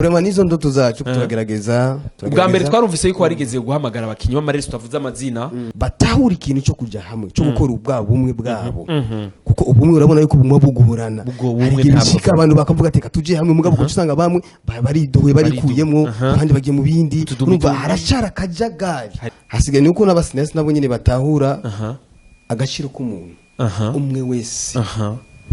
Vraiment, nizo ndoto zacu, turagerageza. Ubwa mbere Turagerageza. Twarumvise yuko warigeze guhamagara abakinyi b'amaresi, tutavuze amazina. Batahura ikintu cyo kuja hamwe, cyo gukora ubwabo bumwe bwabo, kuko ubumwe, urabona yuko ubumwe bugorana. Ubwo bumwe Hari igihe ntabwo bishika abantu bakavuga ati: "Reka tuje hamwe," mugabo ugaca usanga bamwe baridohoye, barikuyemwo, abandi bagiye mu bindi. Utudumi Urumva, tumwe. haracara akajagari. Hasigaye nuko n'aba cinéastes nabo nyene batahura agaciro k'umuntu umwe wese.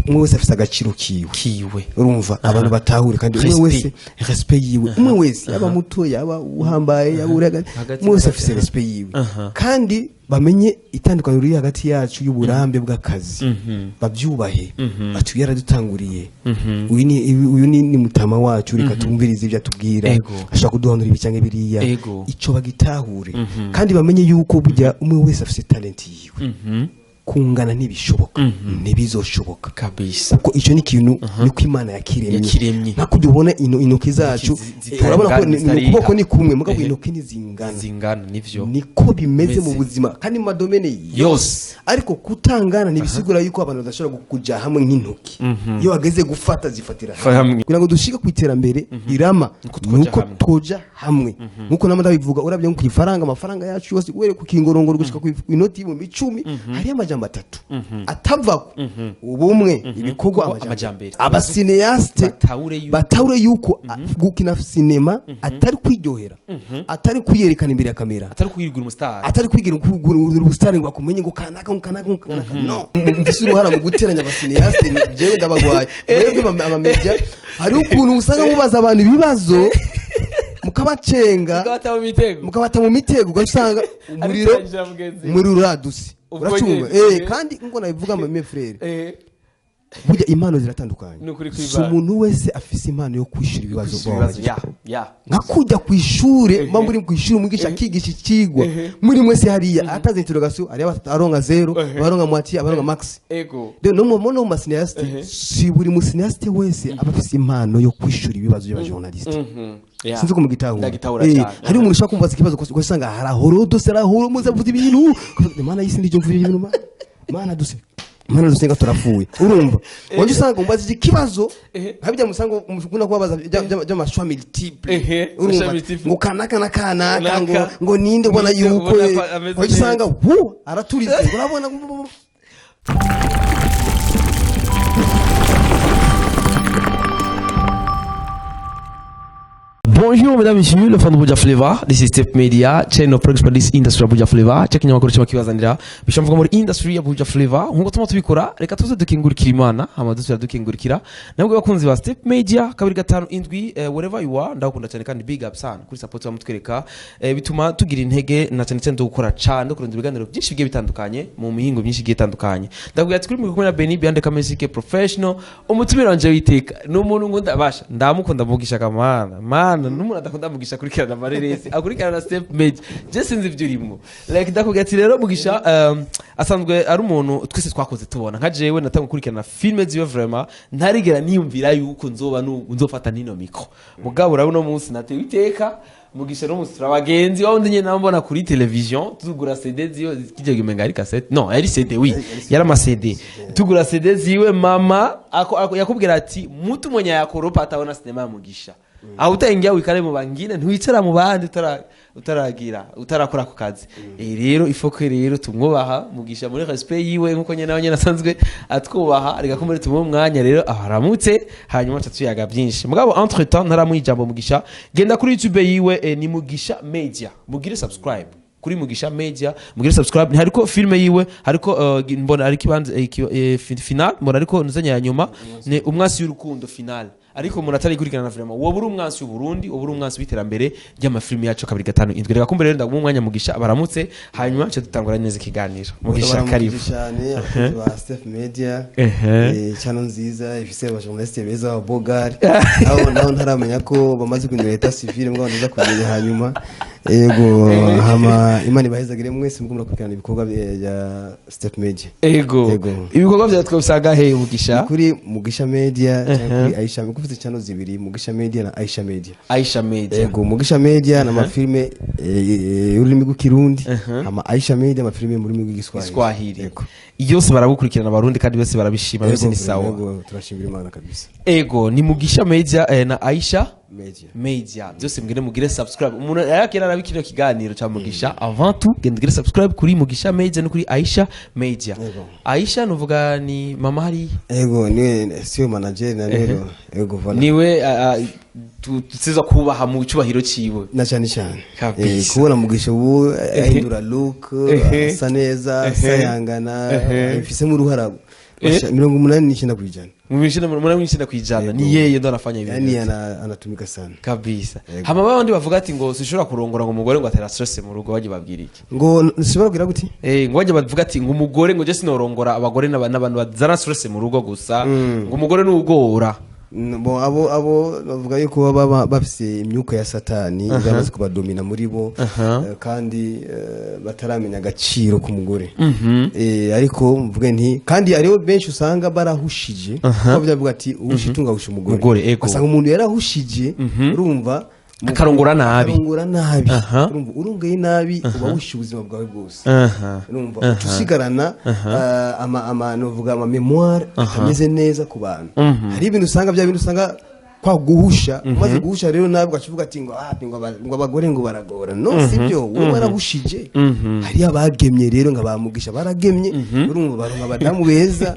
Umwe wese afise agaciro kiwe. Kiwe. Urumva, abantu batahure kandi umwe Respect. wese respect yiwe, umwe wese, yaba muto, yaba uhambaye, yaba uri hagati, Hagati umwe wese na hagati, afise respect yiwe. Kandi bamenye itandukaniro riri hagati yacu y'uburambe bw'akazi, babyubahe, bati: "Uyu yaradutanguriye, uyu ni mutama wacu, reka tumvirize ibyo atubwira." Ashobora kuduhanura ibi cyangwa biriya. Ico bagitahure, kandi bamenye yuko burya umwe wese afise talent yiwe. Kungana ntibishoboka, ntibizoshoboka. Kuko icyo ni ikintu niko Imana yakiremye. Yakiremye. Nka kurya ubona intoki zacu, urabona ko zitari ukuboko ni kumwe, mugabo intoki ntizingana. Zingana, nivyo. Niko bimeze mu Meze. buzima kandi mu ma domaines yose. Ariko kutangana ntibisigura yuko abantu badashobora kuja hamwe nk'intoki. Iyo bageze gufata, zifatira Hamwe. Kugira ngo dushike ku iterambere rirama, Nuko twoja nuko hamwe. twoja hamwe. Nkuko nama ndabivuga, urabye nko ku ifaranga, amafaranga yacu yose, uhereye ku kingorongoro gushika ku inoti y'10,000, hariyo amajambo atatu atavako: ubumwe, ibikorwa, amajambere. Amajambere. Aba cinéastes Batahure yuko batahure yuko gukina sinema atari kwiryohera, atari kwiyerekana imbere ya kamera, atari kwirigura umu star, atari kwigira ubu star ngo bakumenye, ngo kanaka, ngo kanaka, ngo kanaka. No mfise uruhara mu guteranya aba cinéastes, jewe ndabagwaye. Mwebwe aba médias, hariho ukuntu usanga mubaza abantu ibibazo, mukabacenga, mukabata mu mitego. Mukabata mu mitego, ugasanga umuriro Ariteranyije na mugenzi we. Umuriro uraduse. Ubwo Uracumva? nyene. Kandi ngo nabivuga, mes frères, burya impano ziratandukanye. Ni ukuri Si kw'Imana. umuntu wese afise impano yo kwishura ibibazo. Kwishyura ibibazo, ya ya. Nka kujya ku ishure, mba muri ku ishure, umwigisha akigisha ikigwa, muri mwese hariya ataze interrogation, hariya aronka zéro, abaronka moitié, abaronka max. Rero no mu ma cinéastes, si buri mu cinéaste wese aba afise impano yo kwishura ibibazo by'aba journalistes. Ya. Sinzi ko mugitahura. Ndagitahura cyane. Hari umuntu ushobora kumbaza ikibazo, ugasanga harahoro dose, arahoro muze avuze ibintu. Ukavuga, "Mana y'isi, ndijyo mvuye ibintu, mana, mana duse, mana dusenga, turapfuye." Urumva, wajya usanga umbaza ikibazo nka bijya musanga mukunda kubabaza by'ama choix multiples. Urumva, choix multiple. Ngo kanaka na kanaka, ngo Naka. ngo ninde ubona Ninde yuko ubona ko ameze wajya usanga neza. wu araturitse, urabona. Bonjour mesdames et messieurs, le fan de Buja Flavor. This is Step Media, channel of progress for this industry ya Buja Flavor. Check inyamakuru cyangwa kibazanira. Bishamvuga muri industry ya Buja Flavor. Nkuko tuma tubikora, reka tuze dukingurikira Imana, hama dusubira dukingurikira. Nabwo bakunzi ba Step Media, 257, wherever you are, ndakunda cyane kandi big up sana kuri support bamutwereka. Bituma tugira intege na cyane cyane gukora cyane, kurondera ibiganiro byinshi bigiye bitandukanye mu mihingo myinshi igiye itandukanye. Ndakubwira ati kuri kumwe na Benny Beyond Kamesike Professional, umutumire wanje witeka. Ni umuntu ngunda basha, ndamukunda Mugisha kamana. Mana, n'umuntu adakunda Mugisha akurikirana amareresi, akurikirana na Step Media. Je sinzi ibyo urimo. Like ndakubwira ati rero Mugisha asanzwe ari umuntu twese twakoze tubona. Nka jewe natanga gukurikirana filme ziwe, vraiment ntarigera niyumvira yuko nzoba nzofata nino micro. Mugabo urabona uno munsi natewe iteka. Mugisha no munsi turabagenzi, wa wundi nyene nambona kuri television, tugura CD ziwe, kijya gimenga ari cassette, non, yari CD, oui, yari ama CD, tugura CD ziwe. Mama yakubwira ati: "Mtu mwenye yakoropa ataona sinema ya Mugisha." Aho utaingia wikare mu bangine, ntiwicara mu bandi utaragira utarakora ako kazi. Rero ifoke rero tumwubaha Mugisha muri respect yiwe, nkuko nyene nawe nyene asanzwe atwubaha. Reka ko muri tumuhe umwanya rero aharamutse, hanyuma aca tuyaga byinshi. Mugabo entre temps ntaramuha ijambo Mugisha, genda kuri YouTube yiwe, ni Mugisha Media, mugire subscribe kuri Mugisha Media, mugire subscribe. Hariko filme yiwe, hariko mbona ariko ibanze final, mbona ariko nuzanya ya nyuma ni Umwasi w'urukundo final. Ariko umuntu atarikurikirana, vraiment wowe uri umwansi w'Uburundi, wowe uri umwansi w'iterambere ry'amafilimi yacu. 257. Reka kumbe rero ndaguha umwanya Mugisha, baramutse, hanyuma nce dutangura neza ikiganiro. Mugisha, karibu. Cyane abakozi ba Step Media. Channel nziza ifise aba journalistes beza ba bogari, aho naho ntaramenya ko bamaze guhindura état civil, mbwa ndaza kumenya hanyuma. Yego, hama Imana ibahezagire mwese muko murakurikirana ibikorwa bya Step Media. Ego. Ego. Ibikorwa byawe twabisanga he, Mugisha? Kuri Mugisha Media cyangwa kuri Aisha, kuko ufite channel zibiri, Mugisha Media na Aisha Media. Aisha Media. Yego, Mugisha Media na amafilme y'ururimi rw'ikirundi, hama Aisha Media amafilme mu rurimi rw'igiswahili. Swahili. Yego. Yose baragukurikirana abarundi kandi bose barabishima, byose Yego, ni sawa. Yego, turashimira Imana kabisa. Ego, ni Mugisha Media na Aisha Media. Media byose, mugire mugire subscribe. Umuntu yakera arabi kino kiganiro ca Mugisha, avant tout genda ugire subscribe kuri Mugisha Media no kuri Aisha Media. Yego. Aisha nuvuga ni mama hari? Ego, niwe siyo manager na niwe, ego, voilà. Niwe tuza kubaha mu cyubahiro ciwe. Na cyane cyane. Kabisa. Kubona Mugisha ubu ahindura look, asa neza, asayangana, ifisemo uruhara 89%. Mu 89% ni yeye ndo anafanya ibintu Yani vyote. Anatumika sana. Kabisa. Yego. Hama babandi bavuga ati ngo sishobora kurongora ngo umugore ngo atera stress mu rugo, baje babwira iki? Ngo nshobora kugira gute? Ngo bajye bavuga ati ngo umugore ngo je sinorongora abagore n'abantu bazana stress mu rugo gusa, ngo umugore n'ugora. Bon, abo bavuga yuko baba bafise imyuka ya Satani yamaze kubadomina muri bo, kandi bataramenya agaciro k'umugore. Ariko mvuge nti kandi hariho benshi usanga barahushije, kuko byavuga ati uhusha itunga ahusha umugore. Umugore, ego. Ugasanga umuntu yarahushije, urumva, Akarongora nabi. Akarongora nabi. Urumva, urongeye nabi uba wishe ubuzima bwawe bwose. Urumva, uca usigarana ama novuga ama mémoire atameze neza ku bantu. Hari ibintu usanga, bya bintu usanga kwa guhusha, umaze guhusha rero nabi ugaca uvuga ati ngo ah, ngo abagore ngo baragora. No, sibyo, wowe warahushije. Hari abagemye rero nka bamugisha, baragemye, urumva, baronka abadamu beza,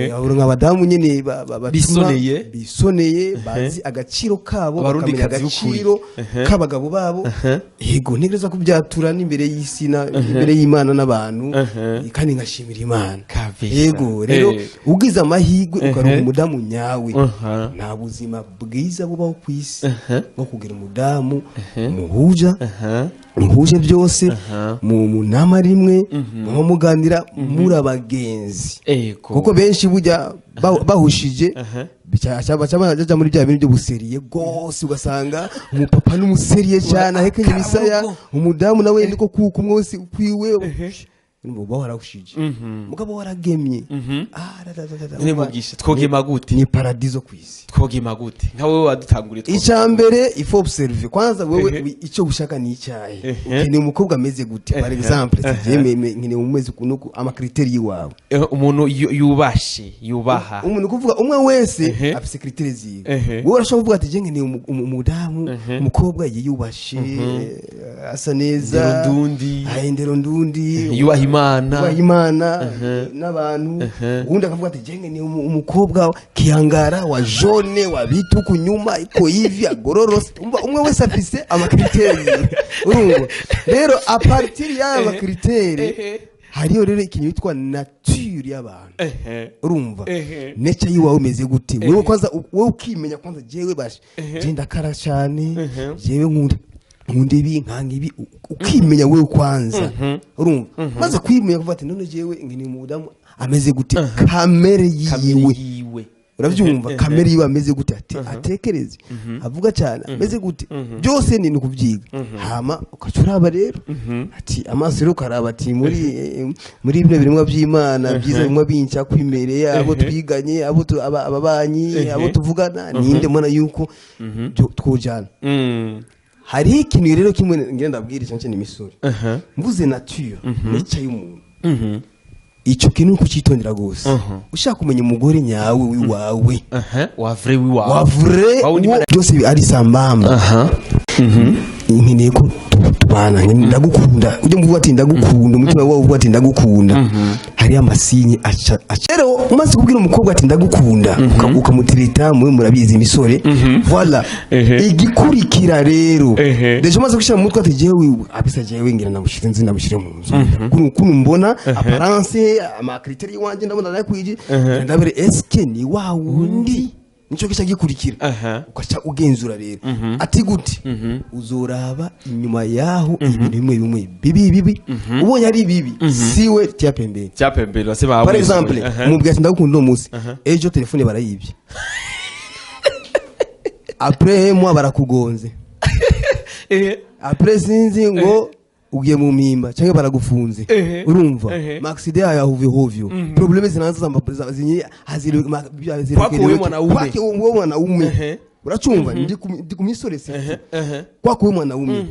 baronka abadamu nyene batuma Bisoneye. bisoneye, bazi agaciro kabo, Abarundi bakamenya kazi b'ukuri. agaciro k'abagabo babo. Yego, ntegereza kubyatura n'imbere y'isi na imbere y'Imana n'abantu, kandi ngashimira Imana. Kabisa. Yego, rero ugize amahirwe ukaronka umudamu nyawe, nta buzima bwiza bubaho ku isi nko kugira umudamu muhuja, muhuje byose, mu nama rimwe muba muganira muri abagenzi. Kuko benshi burya bahushije baca baja muri bya bintu by'ubusérieux rwose, ugasanga umupapa n'umusérieux cyane, ahekenye imisaya, umudamu nawe niko kuko umwe wese ukwiwe. Urumva, uba warahushije, mugabo waragemye. Ah, da, da, da, da, da. None Mugisha, twogema gute? Ni paradizo ku isi. Twogema gute nka wowe wadutanguriye, twogema? Icya mbere, il faut observer kwanza wewe icyo ushaka ni icyahe. Ukeneye umukobwa ameze gute? Par exemple, nkeneye umeze uku, ama critères yiwawe. Umuntu yubashe, yubaha. Umuntu kuvuga umwe wese afise critères ziwe. Wowe urashobora kuvuga ati je nkeneye umudamu, umukobwa yiyubashe, asa neza, Indero ndundi. Ah, indero ndundi, Yubaha Imana. Yubaha Imana n'abantu. Uwundi akavuga ati je nkeneye umukobwa kiangara, wa jaune, wa vitu kunyuma iko hivi, agororose. Umva, umwe wese afise ama critères yiwe. Urumva rero, à partir y'aya ma critères, hariyo rero ikintu yitwa nature y'abantu. Urumva, nature yiwawe umeze gute wewe kwanza, wowe ukimenya kwanza: jewe bashe, je ndakara cyane, jewe nkunda ibi, nkanga ibi. Ukimenya wewe kwanza. Urumva, maze kwimenya, kuvuga ati none jewe nkeneye umudamu ameze gute, kamere Kamere yiwe. Yiwe. Urabyumva, kamere yiwe ameze gute, atekereze, avuga cyane, ameze gute, byose ni ukubyiga. Hama ukaca uraba rero ati amaso rero ukaraba ati muri bino biremwa by'Imana byiza, bimwe binca kwimereye, abo twiganye, abo ababanyi, abo tuvugana, ninde mbona yuko twojana? Hariho ikintu rero kimwe ngenda ndabwira cyane cyane imisore. Mvuze nature, nature y'umuntu, icyo kintu ni kucyitondera rwose. Ushaka kumenya umugore nyawe w'iwawe, Wa vrai wiwawe, wa vrai, Wa wundi uwo byose ari sambamba, nkeneye ko tubana, ndagukunda, ujye muvuga ati ndagukunda, umutima wawe uvuga ati ndagukunda. Hariyo ama signes aca rero umaze kubwira umukobwa ati ndagukunda, ukamutereta, mwe murabizi imisore, voilà. Igikurikira rero, déjà umaze gushyira mu mutwe ati jewe abisa, jewe ngira namushire nzi namushire mu nzu, kuno mbona apparence, ama critères yiwanje, ndabona nakwije, ndabere eske ni wa wundi? Nico kica gikurikira. Ugaca ugenzura rero ati gute uzoraba inyuma yaho ibintu bimwe bimwe bibi bibi, ubonye ari bibi, siwe, tia pembeni. Cyapembeni wasema. Par exemple, umubwira ati ndagukunda uno munsi, ejo telefone barayibye, après moi barakugonze, après sinzi ngo ugiye mu mpimba cyangwa baragufunze. Urumva, ma accident ya hovyo hovyo, problèmes zinaanza za zinyi haziri. Kwako wewe mwanaume. Kwake wewe mwanaume. Uracumva, ndi ku misore si kwako wewe mwanaume,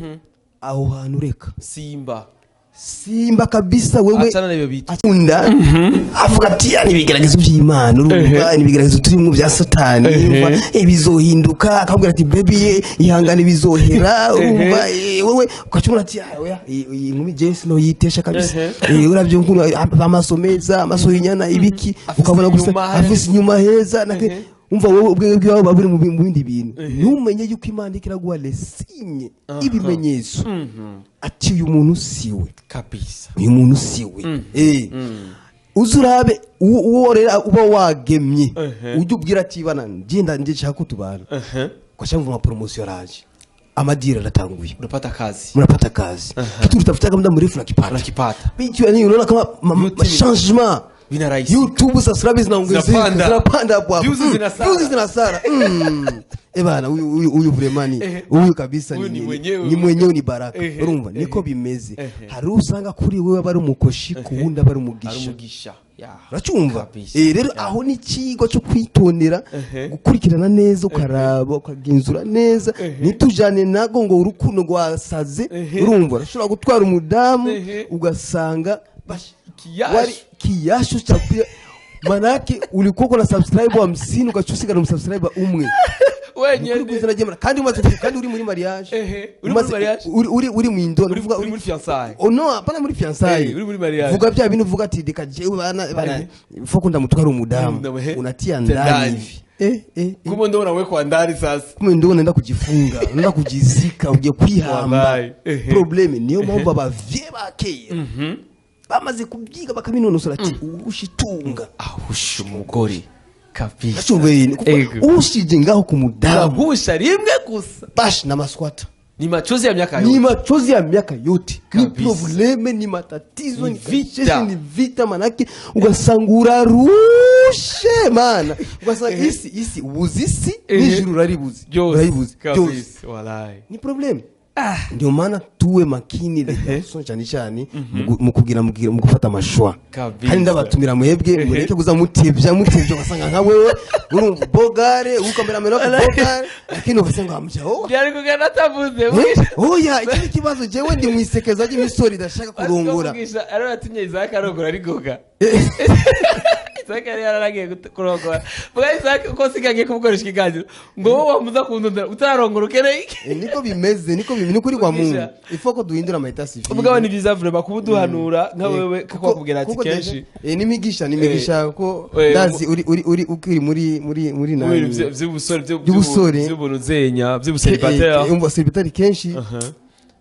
aho hantu reka Simba. Simba kabisa wewe. Achana n'ibyo bita. Akunda avuga ati: "Ya, ni ibigeragezo by'Imana, urumva, ni ibigeragezo turimo bya Satani, urumva, bizohinduka." Akabwira ati: "Baby, ihangane, bizohera." Urumva, wewe ukacumura ati: "Ah, oya, iyi nkumi Jesse no yitesha kabisa." Uravye ukuntu amaso meza, amaso y'inyana, ibiki, ukabona gusa inyuma afise inyuma heza umva, wowe ubwenge bwawe buba buri mu bindi bintu, ntumenye yuko Imana iriko iraguha les signes, ibimenyetso, ati: "Uyu muntu siwe." Kabisa. Uyu muntu siwe. Uze urabe uwo rero uba wagemye, ujye ubwira ati: "Bana, ngenda nje nshaka ko tubana." Ugaca mvuma promotion araje, amadira aratanguye. Unapata kazi. Mnapata kazi, kitu utafutaka muda mrefu nakipata. Unakipata. Picha ni unaona kama Yote changement vinarahisika. YouTube subscribers zinaongezeka. Zinapanda. Zinapanda hapo hapo. Views zinasara. Views zinasara. Eh bana, huyu vraiment ni huyu kabisa. Huyu ni mwenyewe. Ni mwenyewe, ni baraka. Urumva niko bimeze. Hari usanga kuri wewe aba ari umukoshi, ku wundi aba ari umugisha. Ari umugisha, ya. Uracumva? Kabisa. Rero aho ni ikigo cyo kwitondera, gukurikirana neza, ukaraba, ukagenzura neza, ntitujane nago ngo urukundo rwasaze. Urumva, urashobora gutwara umudamu ugasanga Kiyashu. wari kiyashu cha manake ulikuwa na subscribe 50, ugacusigara umusubscribe umwe. Wenyene. Nukuri kw'izina ry'Imana. Kandi umaze, kandi uri muri mariage. Uri muri mariage? Uri mu ndoa. Uri muri fiançailles. Oh no, hapana muri fiançailles. Uri muri mariage. Vuga bya bintu, uvuga ati: "Reka jewe bana bana, faut ndamutwara umudamu." Umudamu. Unatia Tia ndani ndani. hivi. Eh eh eh. Kumbe ndo unawekwa ndani sasa. Kumbe ndio unaenda kujifunga, unaenda kujizika, ugiye kwihamba. Wallahi. Problème niyo mpamvu abavye ba kera bamaze kubyiga bakabinonosora, ati ushitunga ahusha umugore kabisa. Achumva yini? Ego. Ushije ngaho ku mudamu, Urahusha rimwe gusa. Bash na maswata. Ni machozi ya miaka Ni yote. machozi ya miaka yote, ni Kabisa. problème, ni matatizo. Ni Ni vita. vita, ni vita, manake ugasanga urarushe mana, ugasanga isi ubuzi isi n'ijuru uraribuzi. Byose. Uraribuzi byose. Kabisa, wallahi. Ni problème. Ndio maana tuwe makini, les garçons, cyane cyane mu kugira mu gufata amachoix. Kabisa. Kandi ndabatumira mwebwe, mureke kuza mutevya mutevya, ugasanga nka wewe urumva bogare ukamera mera bogare, lakini ugasanga amsha oh. Byari kugenda atavuze. Eh? Oya, iki ni ikibazo. Jewe ndi mwisekeza ry'imisoro idashaka kurongora. Ariwe yatumye Isaac arongora arigoga. Isaac yari yararagiye kurongora vuga Isaac uko sigaye agiye kumukoresha ikiganiro ngo wowe wamuza kundondera utararongora ukeneye iki? Niko bimeze, niko bimeze, ni kuri kwa Mungu. Mugisha. Il faut ko duhindura ama état civil. Ubwo ni byiza vraiment kuba uduhanura nka wewe, kuko wakubwira ati Kuko kenshi n'imigisha ko ndazi uri ukiri muri mu nani bintu vy'ubusore By'ubusore. by'ubunuzenya by'ubuselibateri. Umva, célibataire, kenshi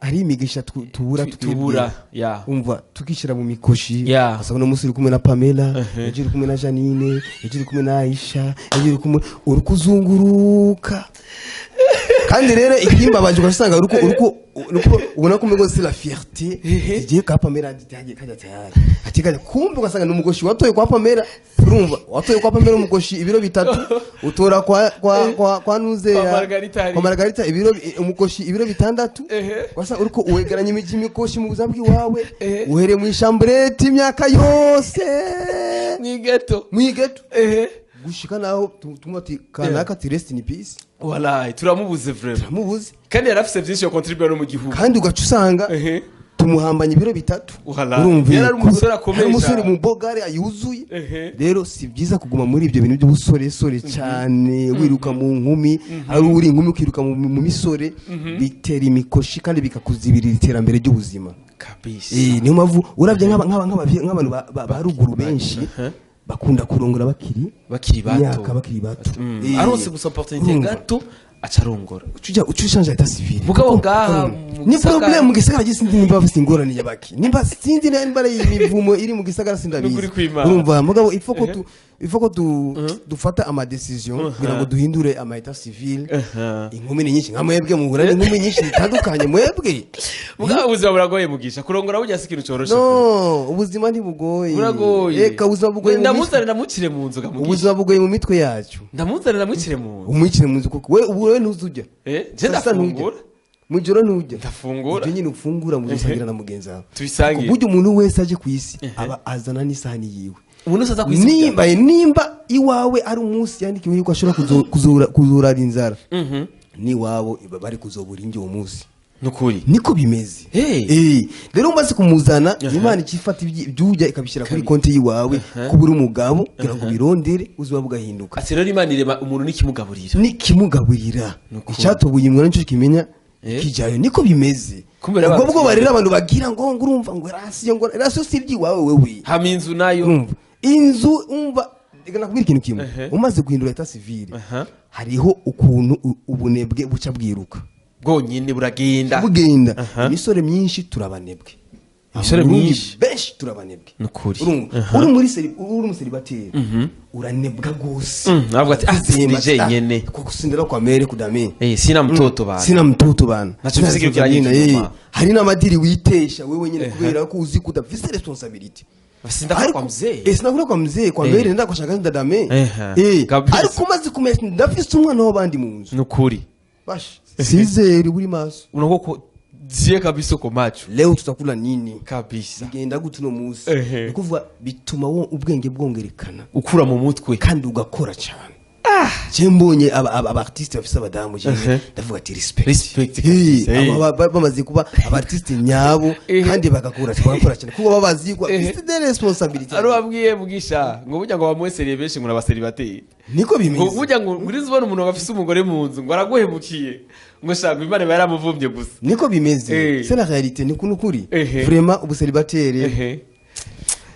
hari imigisha tubura tubura, ya. Umva, tukishyira mu mikoshi. Asabona umunsi uri kumwe na Pamela, ejo uri kumwe na Janine, ejo uri kumwe na Aisha, ejo uri kumwe, uri kuzunguruka. Kandi rero ikimbabaje, ugasanga uriko ubona ko umego c'est la fierté igiye ka Pamela kajya tayari ati kajya, kumbe ugasanga ni umugoshi watoye kwa Pamela. Urumva, watoye kwa Pamela umugoshi ibiro 3, utora kwa Nuze Kwa Margarita hari. kwa Margarita ibiro, umugoshi ibiro 6. Ugasanga uriko uwegeranya imikoshi mu buzima bw'iwawe, uhereye mu ishambrete imyaka yose. Mw'igeto. Mw'igeto, gushika naho tumva ati kanaka ati rest in peace. Wallahi, turamubuze vraiment. Turamubuze. Kandi yari afise vyinshi yo contribuer no mu gihugu. Kandi ugaca usanga tumuhambanye ibiro 3. Wallahi. Urumva, Yari ari umusore akomeye yari umusore cyane. mu bogare yuzuye. Rero si byiza kuguma muri ibyo bintu by'ubusoresore cyane, wiruka mu nkumi, ari uri inkumi ukiruka mu misore, bitera imikoshi kandi bikakuzibirira iterambere ry'ubuzima. Kabisa. Niyo mpamvu urabye nk'abantu ba ruguru benshi bakunda kurongora bakiri bakiri bato. Imyaka bakiri bato. Aronse gusa opportunité Urumva. gato acarongora. Ucuja ucushanje état civil. Mugabo ngaha mu ni gisagara- problème mu gisagara sinzi nimba bafite ingorane yabaki, nimba sinzi nimba ari imivumo iri mu gisagara, sindabizi. Nukuri kw'Imana. Urumva, mugabo il faut ko tu dufata ama décision kugira ngo duhindure ama état civil. Inkumi ni nyinshi, nka mwebwe muhura n'inkumi nyinshi zitandukanye mwebwe. Mugabo ubuzima buragoye, Mugisha. Kurongora burya si ikintu coroshe. No, ubuzima ntibugoye. Buragoye. Reka, ubuzima bugoye mu Ndamuzane mitwe. Ndamucire mu nzu Mugisha. Ubuzima bugoye mu mitwe yacu. Ndamuzane ndamwicire mu nzu. Umwicire mu nzu kuko we ubu wewe ntuzujya. Je Sasa ntujya. ndafungura. Mujoro ntujya. Ndafungura. Ibyo nyine ufungura muzosangira na mugenzi wawe. Tubisangire. Ku buryo umuntu wese aje ku isi aba azana n'isahani yiwe. Umuntu wese aza ku isi. Nimba iwawe ari umunsi yandikiwe yuko ashobora kuzurara inzara, n'iwabo bari kuzobura indyo uwo munsi. Nukuri. Niko bimeze. Hey. Rero umaze kumuzana, Imana ikifata ibyujya ikabishyira kuri konti yiwawe, kubura umugabo kugira ngo birondere, ubuzima bugahinduka. Ati rero Imana irema umuntu n'ikimugaburira. Nikimugaburira. Nukuri. Icyatubuye umwana nicyo kimenya kijayo. Niko bimeze. Kumbe rero Ubwo abantu bwo barera abantu bagira ngo urumva ngo ration, ngo ration si iby'iwawe wewe. Hama inzu nayo? Urumva inzu, umva, reka nakubwira ikintu kimwe. Umaze guhindura état civil, hariho ukuntu ubunebwe buca bwiruka. Bwonyine buragenda. Bugenda. Imisore myinshi turabanebwe. Imisore Abarundi myinshi. benshi turabanebwe. Nukuri. Urumva uri muri uri umucélibataire, uranebwa gose. Navuga ati, ah, Sema, ni jenyene. Kusindira kwa mere kudame. Sina mtoto bana. Sina mtoto bana. Naco mfise ikintu kiranyita inyuma. Hari n'amadiri witesha wewe nyene kubera ko uzi ko udafise responsabilité. Sindakora kwa mzee. Sinakora kwa mzee, kwa mere nda kwa shangazi, ndadame. Kabisa. Ariko umaze kumenya ati ndafise umwana w'abandi mu nzu, Nukuri. bash sizeri buri maso. Unakuwa ko zie kabisa, uko macho. Leo tutakula nini? Kabisa. Bigenda gute uno munsi? Ni kuvuga bituma wo ubwenge bwongerekana. Ukura mu mutwe. Kandi ugakora cyane. Je mbonye aba artiste bafise abadamu, je ndavuga ati respect. Respect kabisa, Aba bamaze kuba aba artiste nyabo kandi bagakora, bagakora cyane kuko baba bazi ko bafite des responsabilités. Ari wabwiye Mugisha ngo burya ngo bamweseriye benshi ngo n'abacélibataire. Niko Ngo bimeze. burya ngo nguriza ubona umuntu afise umugore mu nzu ngo araguhemukiye, ngo shaka Imana iba yaramuvumbye gusa. Niko bimeze. C'est la réalité, ni kunukuri. Vraiment, ubucélibataire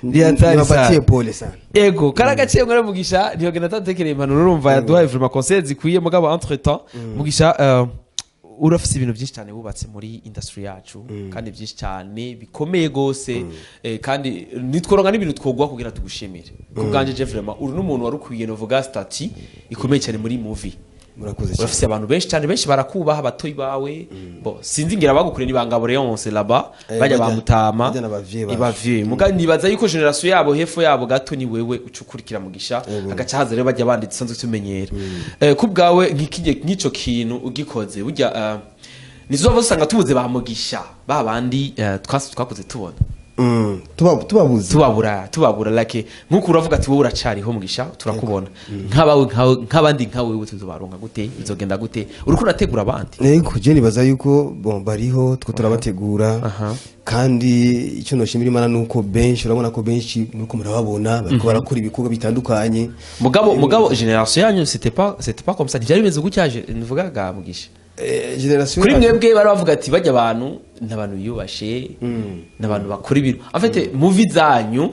Ni hatari nibapatie sana. pole sana. Ego, karagaciye ngo Mugisha ntiyogenda atatekereye impanuro. Urumva yaduhaye vraiment conseil zikwiye. Mugabo entre temps, Mugisha, urafise ibintu byinshi cyane wubatse muri industry yacu, kandi byinshi cyane bikomeye gose, kandi nitworonka n'ibintu twogwa kugira tugushimire. Ku bwanje, je vraiment uri n'umuntu wari ukwiye novuga statut ikomeye cyane muri movie. Murakoze cyane. Urafise abantu benshi cyane, benshi barakubaha, abatoyi bawe bo sinzi ngira bagukure ni bangabo Leonce là-bas. Bajya bamutama. Bajya n'abavyeyi bacu. Ibavyeyi muga nibaza yuko génération yabo hepfo yabo gato ni wewe ucukurikira Mugisha, agaca haza rero bajya bandi dusanzwe tumenyera. Ku bwawe nk'ico kintu ugikoze burya, nizova usanga tubuze ba Mugisha ba bandi, twakuze tubona. Tubabuze. Tubabura like nkuko uravuga ati wowe uracariho Mugisha, turakubona nkabawe nk'abandi nka wewe, tuzobaronka gute? Bizogenda gute? Uriko urategura abandi? Yego, je nibaza yuko bon bariho two turabategura. Kandi icyo noshimira Imana nuko benshi, urabona ko benshi muriko murababona bariko barakora ibikorwa bitandukanye. Mugabo génération yanyu c'était pas comme ça, ntivyari bimeze gutya nvugaga Mugisha. Génération Kuri mwebwe bari bavuga ati bajya abantu n'abantu biyubashe, n'abantu bakora ibintu, en fait movie zanyu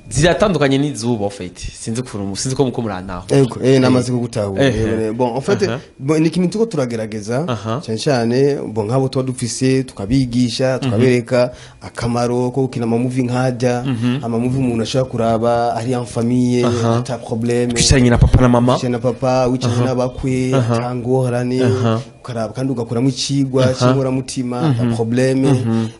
ziratandukanye n'izuba, en fait sinzi ukuntu, sinzi ko muko murantaho. Ego, namaze kugutahura. Bon, en fait, bon, ni ikintu turiko turagerageza cyane cyane, bon, nk'abo tuba dufise tukabigisha, tukabereka akamaro ko gukina amamovie nkajya, amamovie umuntu ashobora kuraba ari en famille, ata problème. Twicaranye na papa na mama. Wicaranye na papa, wicaranye n'abakwe, ata ngorane, ukaraba kandi ugakuramo icigwa cy'inkoramutima, ata problème.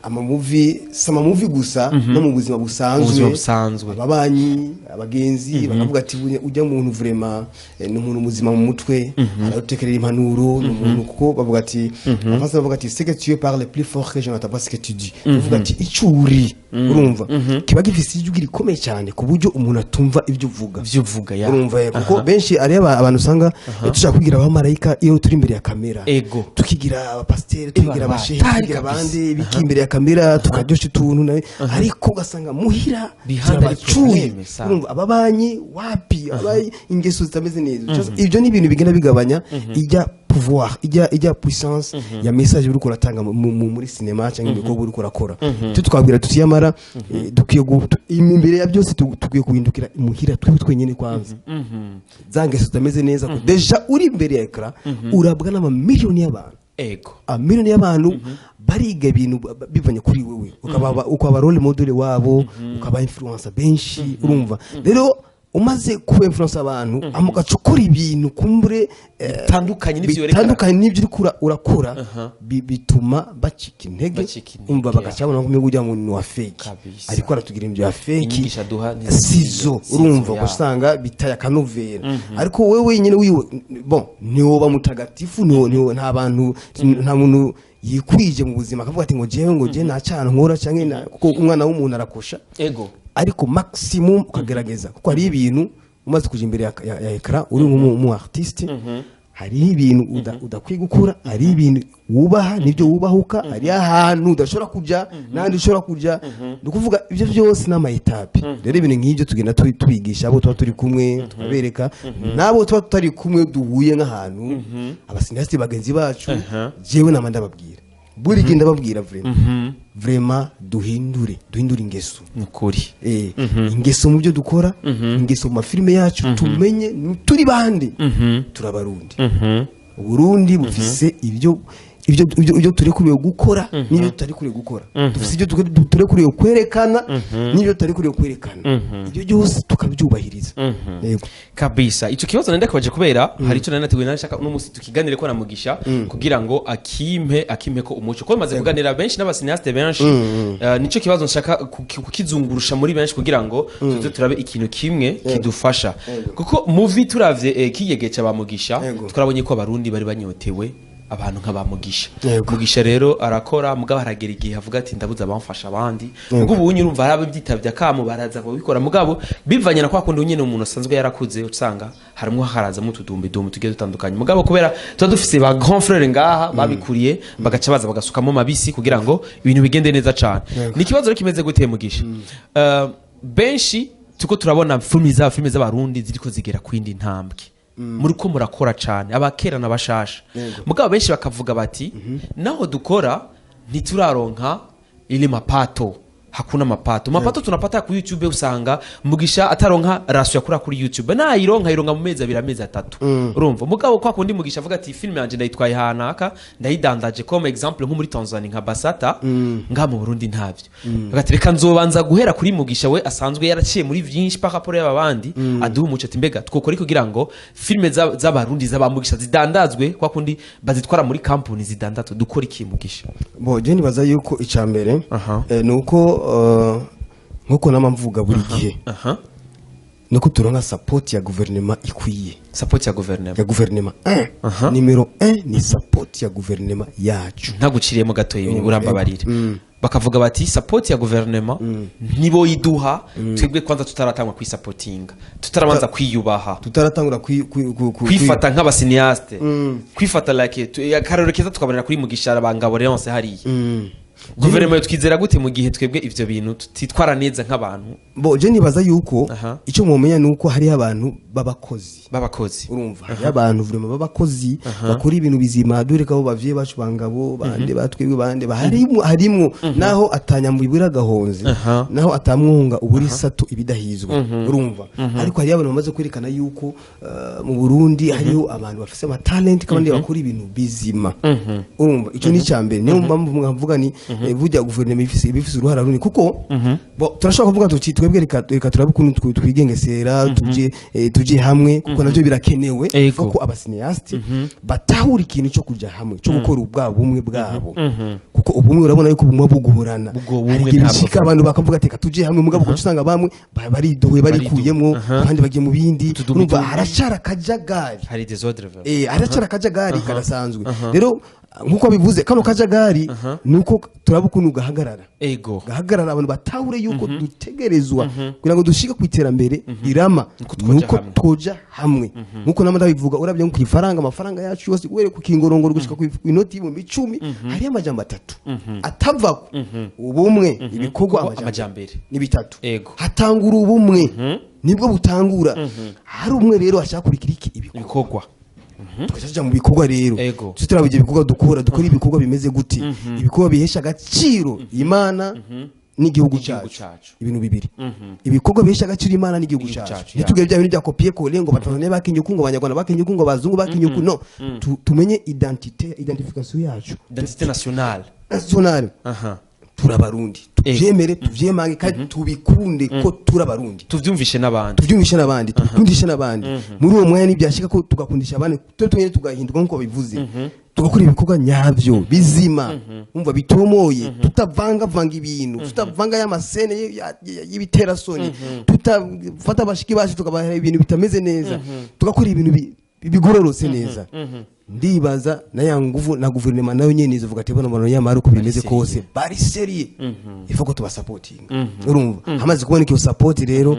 Amamovie si amamovie gusa, no mu buzima busanzwe. Mu buzima busanzwe. Ababanyi, abagenzi bakavuga ati ujya muntu vraiment, ni umuntu muzima mu mutwe, aradutekerera impanuro, ni umuntu, kuko bavuga ati, abafaransa bavuga ati: "Ce que tu es parle plus fort que je n'entends pas ce que tu dis." Bavuga ati icyo uri, urumva kiba gifise ijwi rikomeye cyane ku buryo umuntu atumva ibyo uvuga. Ivyo uvuga ya. Urumva, kuko benshi ari abantu usanga dushaka kwigira abamarayika iyo turi imbere ya kamera. Tukigira abapasiteri, tukigira abashehe, batari tukigira kabisa. abandi biki imbere ya kamera, tukaryosha utuntu nawe, ariko ugasanga muhira Behind ari turabacuye. problème, sana. Urumva ababanyi wapi, abayi ingeso zitameze neza. Ibyo ni ibintu bigenda bigabanya ijya pouvoir, ijya puissance ya message uri kuratanga muri cinéma cyangwa ibikorwa uri kurakora. Icyo twabwira tuti yamara, dukwiye imbere ya byose dukwiye guhindukira imuhira twebwe twenyine kwanza, za ngeso zitameze neza, ko déjà uri imbere ya écran urabwa n'amamiliyoni y'abantu. Amiliyoni y'abantu bariga ibintu bivanye kuri wewe, ukaba role model wabo, ukaba influencer benshi. Urumva rero umaze kuba influencer abantu, ugaca ukora ibintu kumbure Bitandukanye n'ivyo werekana. Bitandukanye n'ibyo uriko urakora, bituma bacika intege. Bacika intege, Umva, bagaca babona ko umengo ujya mu wa fake. Ariko aratugira ibyo ya fake. Inyigisho aduha Sizo. Sizo, Urumva usanga bitaye akanovera, ariko wewe wenyine wiwe, bon, ntiwoba mutagatifu, nta bantu, nta muntu yikwije mu buzima akavuga ati ngo jewe, ngo jewe nta cyaha nkora canke kuko umwana w'umuntu arakosha. Ariko maximum ukagerageza, kuko hari ibintu umaze kuja imbere ya écran uri nk'umu artiste, Hariho ibintu udakwiye gukora, hari ibintu wubaha nibyo wubahuka, hari ahantu udashobora kuja n'ahandi ushobora kuja. Ni ukuvuga ibyo byose ni ama étapes. Rero ibintu nk'ibyo tugenda tubigisha abo tuba turi kumwe, tukabereka n'abo tuba tutari kumwe, duhuye nk'ahantu, aba cinéastes bagenzi bacu. Jewe nama ndababwira buri gihe, ndababwira vraiment, vraiment duhindure ingeso. Nukuri. Ingeso mu byo dukora, ingeso mu mafilime yacu, tumenye turi bande. Turabarundi. Uburundi bufise ibyo turekuriwe gukora n'ibyo tutarikuriwe gukora, dufise ibyo turekuriwe kwerekana n'ibyo tutarikuriwe kwerekana, ibyo byose tukabyubahiriza. Yego. Kabisa, ico kibazo nende kabaje kubera hari ico nari nateguye, nari nshaka uno musi tukiganire ko na Mugisha kugira ngo akimpe ko umuco, ko maze kuganira benshi n'aba cinéastes benshi. Nico kibazo nshaka kukizungurusha muri benshi kugira ngo tuze turabe ikintu kimwe kidufasha, kuko movie turavye kiyegeca ba Mugisha, twarabonye ko abarundi bari banyotewe abantu nk'aba Mugisha. Mugisha rero arakora, mugabo haragera igihe avuga ati ndabuze abamfasha abandi. Ubwo ubu urumva hari ababyitabye akamo baraza kubikora, mugabo bivanye na kwa kundi nyine umuntu asanzwe yarakuze, usanga harimwo harazamo utudumbi dumbi tugiye dutandukanye. Mugabo kubera tuba dufise ba grand frère ngaha babikuriye, bagaca baza bagasukamo mabisi kugira ngo ibintu bigende neza cane. Ni ikibazo rero kimeze gute, Mugisha? Benshi tuko turabona filimi z'abarundi ziriko zigera kwindi ntambwe, muri ko murakora cane, abakera n'abashasha, mugabo benshi bakavuga bati naho dukora ntituraronka ile mapato, hakuna mapato. Mapato tunapata ku YouTube, usanga Mugisha ataronka ration yakura kuri YouTube, nayironka ironka mu mezi 2, amezi 3. Urumva, mugabo kwa kundi Mugisha avuga ati film yanje ndayitwaye hanaka, ndayidandaje, comme exemple nko muri Tanzania nka Basata, nga mu Burundi ntavyo. Agati reka nzobanza guhera kuri Mugisha, we asanzwe yaraciye muri vyinshi par rapport y'aba bandi, aduha umuco ati mbega twokora iki kugira ngo filme z'abarundi z'aba Mugisha zidandazwe kwa kundi bazitwara muri company zidandazwe? Dukora iki, Mugisha? Bo je nibaza yuko icya mbere ni uko nkuko nama mvuga buri gihe, nuko turonka support ya guverinoma ikwiye. Support ya guverinoma. Ya guverinoma. Numéro 1 ni support ya guverinoma yacu. Ntaguciriyemo gato, urambabarira, bakavuga bati support ya guverinoma ntiboyiduha twebwe kwanza tutaratangwa kwisapotinga, tutarabanza kwiyubaha, tutaratangura kwifata nk'aba cinéastes, kwifata like akarorero keza tukabonera kuri Mugisha, Bangabo Leonce hariya. Guverinoma twizera gute mu gihe twebwe ivyo bintu tutitwara neza nk'abantu? Bo je nibaza yuko icyo mwomenya ni uko hariho abantu b'abakozi. B'abakozi. Urumva, hariho abantu vraiment b'abakozi bakora ibintu bizima, dore ko abo bavyeyi bacu bangabo bande batwebwe bande harimwo naho atanyambo ibura agahonze, naho atamwunga ubura isato ibidahizwe. Urumva, ariko hariho abantu bamaze kwerekana yuko mu Burundi hariho abantu bafise ama talent kandi bakora ibintu bizima. Urumva, icyo ni icya mbere. Niyo mpamvu mwavuga ni burya guverinoma ibifise uruhara runini, kuko bo turashobora kuvuga tuti twebwe reka turabe ukuntu twigengesera, tuje hamwe, kuko navyo birakenewe, kuko aba cinéastes batahura ikintu cyo kuja hamwe, cyo gukora ubwabo bumwe bwabo, kuko ubumwe urabona yuko ubumwe bugorana. Ubwo bumwe Hari igihe ntabwo bishika abantu bakavuga ati reka tuje hamwe, mugabo ugaca usanga bamwe baridohoye, barikuyemwo, abandi bagiye mu bindi. Utudumi Urumva, tumwe. haracara akajagari. Hari désordre vraiment. Haracara akajagari kadasanzwe. Rero nkuko bivuze, kano kajagari nuko turaba ukuntu gahagarara, gahagarara, abantu batahure yuko dutegerezwa kugira ngo dushike ku iterambere rirama Nuko twoja nuko hamwe. twoja hamwe. Nkuko nama ndabivuga, urabye nko ku ifaranga, amafaranga yacu yose uhereye ku kingorongoro gushika ku inoti y'10,000, hariyo amajambo atatu atavako: ubumwe, ibikorwa, amajambere. Amajambere. Ni bitatu. Hatangura ubumwe, nibwo butangura. Hari umwe rero ashaka kurikira iki? Ibikorwa. Ibikorwa. Tugaca tuja mu bikorwa rero. Tuze turaba ibyo bikorwa dukora, dukora ibikorwa bimeze gute, ibikorwa bihesha agaciro Imana n'igihugu N'igihugu cyacu. cacu. Ibintu bibiri: ibikorwa bihesha agaciro Imana n'igihugu N'igihugu cyacu. cacu, Ntitugire bya bintu bya copier coller, ngo Abatanzania bakinye uku, ngo Abanyarwanda bakinye uku, ngo Abazungu bakinye uku. No tumenye identité, identification yacu. Identité nationale. Nationale. Turabarundi, tuvyemere, tuvyemange kandi tubikunde ko turabarundi. Tuvyumvishe n'abandi. Tubyumvishe n'abandi, tubikundishe n'abandi. Muri uwo mwanya nibyashika ko tugakundisha abandi, twe twenyine tugahinduka nk'uko babivuze, tugakora ibikorwa nyabyo bizima, umva, bitomoye, tutavangavanga ibintu, tutavanga y'ama scènes y'ibiterasoni, tutafata abashiki bacu tukabaha ibintu bitameze neza, tugakora ibintu bigororotse neza. Ndibaza na ya nguvu na guverinoma nayo nyene izovuga ati bano bantu nyamara uko bimeze sérieux. kose bari sérieux, il faut ko tubasapotinga. Urumva, hamaze kuboneka iyo support rero.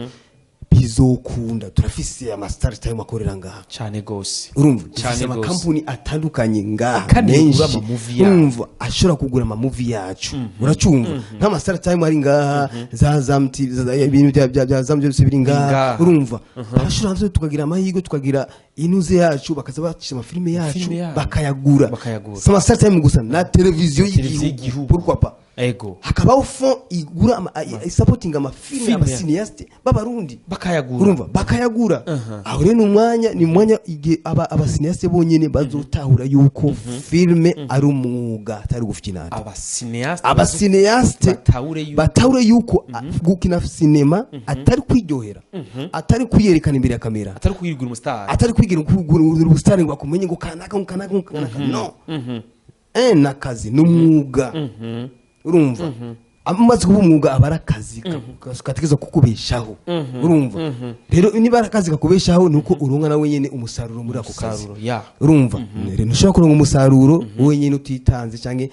Bizokunda. Turafise ama Star Time akorera ngaha. Cyane gose. Urumva, Cyane dufise gose. amakampuni atandukanye ngaha Kandi menshi. yagura ama movie yacu. Urumva, ashobora kugura ama movie yacu, uracumva, nk'ama Star Time ari ngaha, za Zam TV, ibintu bya Zam byose biri ngaha. Ngaha. Urumva, barashobora navyo, tukagira amahirwe tukagira inuze yacu, bakaza bacisha amafilime yacu, Filime yacu. bakayagura. Bakayagura. Si ama Star Time gusa, na televiziyo Televiziyo y'igihugu. y'igihugu. Pourquoi pas? Hakabaho fond igura isapotinga amafilime, Filime. aba cinéastes b'Abarundi. Bakayagura. Urumva, bakayagura. Aho rero ni umwanya igihe aba cinéastes bonyene bazotahura yuko filme ari umwuga, atari gufinata. Aba cinéastes. Aba cinéastes batahure yuko batahure yuko gukina sinema atari kwiryohera, atari kwiyerekana imbere ya kamera, atari kwirigura umu star. Atari kwigira kugura ubusitani ngo bakumenye, ngo kanaka, ngo kanaka, ngo kanaka. No, nakazi, ni umwuga. Urumva, amaze kuba umwuga, aba ari akazi kategerezwa kukubeshaho. Urumva rero, niba ari akazi kakubeshaho, ni uko uronka nawe nyene umusaruro muri ako kazi. Umusaruro, ya. Urumva rero, ntushobora kuronka umusaruro wenyine utitanze, cyangwa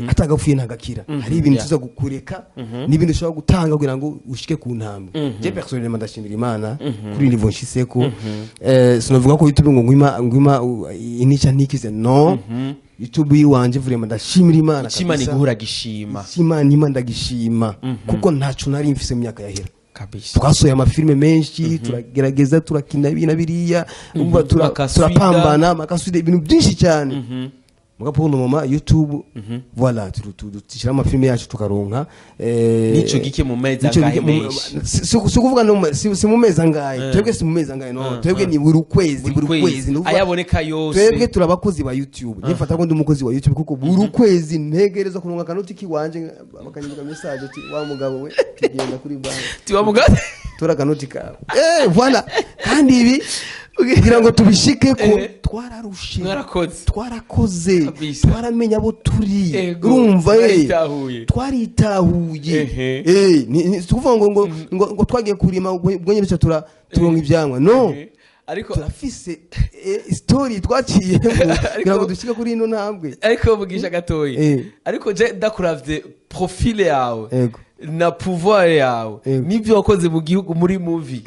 atagapfuye ntagakira. Hari ibintu tuza gukureka n'ibintu ushobora gutanga kugira ngo ushike ku ntambwe. Je personnellement ndashimira Imana kuri niveau nshitseko. Sinavuga ko YouTube ngo ngwima inica ntikize, no. YouTube yiwanje, vraiment ndashimira Imana Imana kabisa. iguhura gishima. Imana ima ndagishima, kuko ntaco nari mfise mu myaka yahera. Twasohoye amafilime menshi, turagerageza, turakina ibi na biriya. Umva, Makaswida. turapambana makaswida, ibintu byinshi cyane. Muga pour le moment YouTube, voilà, dushyira amafilime yacu tukaronka N'ico gike mu mezi nico angahe gike mu- menshi. Si kuvuga no si mu mezi angahe. Twebwe si mu mezi angahe, no. Twebwe ni buri kwezi, buri kwezi. Ni ukuvuga- Ayaboneka yose. Twebwe turi abakozi ba YouTube. Nifata ko ndi umukozi wa YouTube, kuko buri kwezi ntegerezwa kuronka akanoti kiwanje, bakanyandika message ati: "Wa mugabo we, tugenda kuri banki." Tiwa mugabo. Tora akanoti kawe. Voilà. Kandi ibi kugira ngo tubishike ko twararushe. Mwarakoze. Twarakoze. Kabisa. Twaramenya abo turi. Urumva, Mwaritahuye. twaritahuye. Si ukuvuga ngo twagiye kurima ubwo nyine turonka ivyamwa, no. Ariko Turafise story twaciyemo kugira ngo dushike kuri ino ntambwe. Ariko mugisha gatoyi. Ariko je ndakuravye profile yawe na pouvoir yawe n'ibyo wakoze mu gihugu muri movie,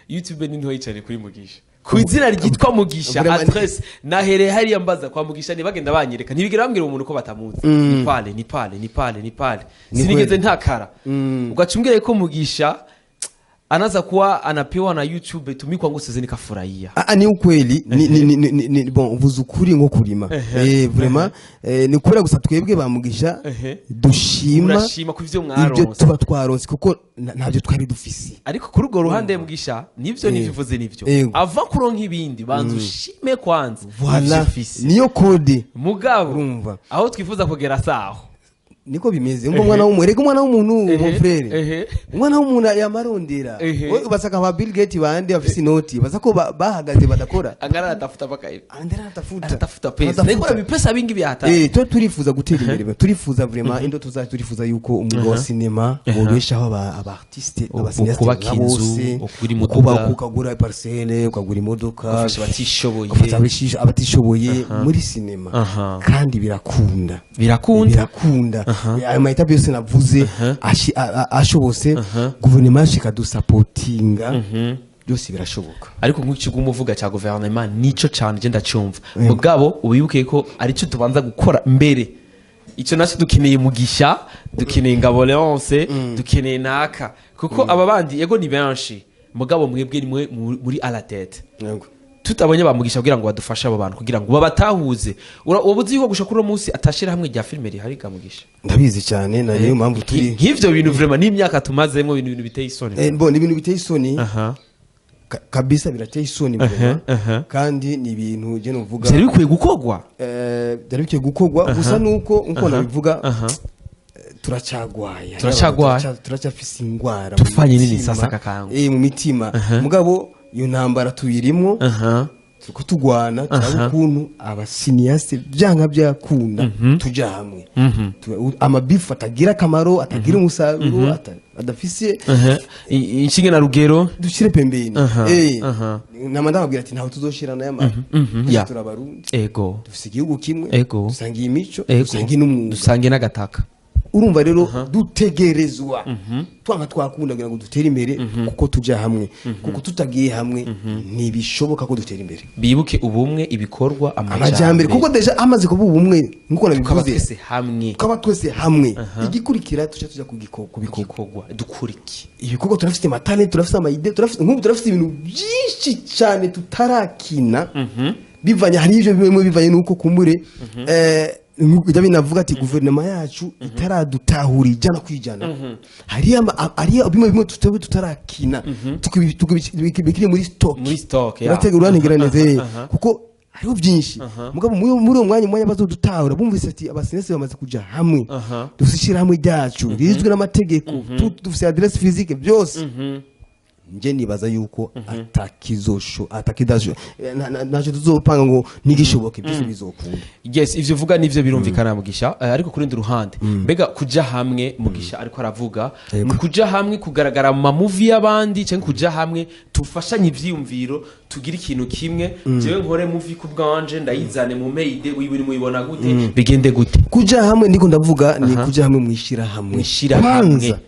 YouTube ni ntoyi cyane kuri Mugisha, ku izina ryitwa Mugisha. Vraiment. Adresse nahereye hariya mbaza kwa Mugisha, ntibagenda banyereka, ntibigera bambwira umuntu ko batamuzi. Ni pale, ni pale, ni pale, ni pale. Ni Sinigeze kweli. ntakara. Ugaca umbwira ko Mugisha anaza kuwa anapewa na YouTube tumi, kwangu siwezi nikafurahia. Ah, ni ukweli, ni bon, uvuze ukuri nko kurima. Vraiment, ni kubera gusa twebwe bamugisha dushima. Murashima ku ivyo Ibyo mwaronse. tuba twaronse, kuko ntabyo twari dufise. Ariko kuri urwo ruhande Mugisha, nivyo, nivyo uvuze nivyo. Ava kuronka ibindi, banza ushime kwanza ivyo Voilà, ufise. niyo code. Mugabo Urumva. aho twifuza kugera saho. Niko bimeze. Umva, umwana w'umuntu, reka, umwana w'umuntu, mon frère, umwana w'umuntu yamarondera. Wowe basaka ba Bill Gates, bande bafise inoti, basa ko bahagaze badakora. Angana anatafuta mpaka hivi. Andera anatafuta. Anatafuta pesa. Anatafuta. Niko na vipesa vingi vya hatari. Twe turifuza gutera imbere, turifuza vraiment indoto zacu, turifuza yuko umwuga wa sinema wobeshaho aba artiste, aba cinéaste Ukubaka nka inzu, bose, ukugura imodoka. ukubaka, ukagura parcelle, ukagura imodoka, Ugafasha abatishoboye. ugafasha abatishoboye muri sinema. Kandi birakunda. Birakunda. Birakunda. Ayo ma étapes yose navuze ashobotse, guverinoma yacu ikadusapotinga, byose birashoboka. Ariko nk'ikigo umuvuga cya guverinoma nico cyane je ndacyumva, mugabo ubibuke ko aricyo tubanza gukora mbere. Icyo nacyo dukeneye Mugisha, dukeneye Ngabo Leonce, dukeneye naka, kuko aba bandi yego ni benshi, mugabo mwebwe ni mwe muri à la tête. Tutabonye bamugisha kugira ngo badufashe abo bantu, kugira ngo babatahuze. Uba uzi yuko gushika kuri uno munsi atashira hamwe rya filime rihari ga Mugisha? Ndabizi cyane, na niyo mpamvu turi Nk'ivyo bintu vraiment n'imyaka tumazemo, ibintu biteye isoni. Bon, ni ibintu biteye isoni. Kabisa birateye isoni vraiment. Kandi ni ibintu je novuga Byari bikwiye gukorwa. Byari bikwiye gukorwa, gusa nuko nkuko nabivuga, turacyagwaye. Turacyagwaye. Turacyafise ingwara mu Tufanye nini mitima. sasa kakangu? Mu mitima. Mugabo iyo ntambara tuyirimwo, turiko tugwana, turaba ukuntu aba cinéastes byanga byakunda tuja hamwe. Amabifu atagira akamaro, atagira umusaruro, adafise Inshinge na rugero. Dushyire pembeni. Nama ndababwira ati ntaho tuzoshira nayo mara. Twese turabarundi, dufise igihugu kimwe, dusangiye imico, dusangiye n'umwuga. Dusangiye n'agataka. Urumva rero, dutegerezwa twanka twakunda kugira ngo dutere imbere, kuko tujya hamwe, kuko tutagiye hamwe ntibishoboka ko dutera imbere. Bibuke ubumwe, ibikorwa, amajyambere, kuko déjà amaze kuba ubumwe nkuko tukaba nabivuze, twese hamwe, tukaba twese hamwe, igikurikira tuca tuja ku bikorwa. Igikorwa dukora iki? Ibikorwa, turafite ama talents, turafite ama idées, turafite, nk'ubu turafite ibintu byinshi cyane tutarakina, bivanye, hari ibyo bimwe bivanye n'uko kumbure bijya binavuga ati guverinoma yacu itaradutahura 100%. Hariyo bimwe bimwe tutarakina, bikiri muri stock. Muri stock, ya. Urategura, urantegera neza, kuko hariho byinshi. Mugabo muri uwo mwanya bazodutahura, bumvise ati aba cinéastes bamaze kuja hamwe, dufise ishyirahamwe ryacu rizwi n'amategeko, dufise adresse physique, byose. Nje nibaza yuko atakizosho atakidasho ntacyo tuzopanga ngo ntigishoboke, byose bizokunda. Yes, ivyo uvuga nivyo birumvikana, Mugisha. Ariko kuri rundi ruhande, mbega kuja hamwe Mugisha ariko aravuga, ni kuja hamwe kugaragara mu ma movie y'abandi, cyangwa kuja hamwe tufashanye ivyiyumviro, tugire ikintu kimwe, jewe nkore movie ku bwanje, ndayizane mu mayide wiwe, muyibona gute, bigende gute? Kuja hamwe ndiko ndavuga ni kuja hamwe mwishirahamwe. Mwishirahamwe. Kwanza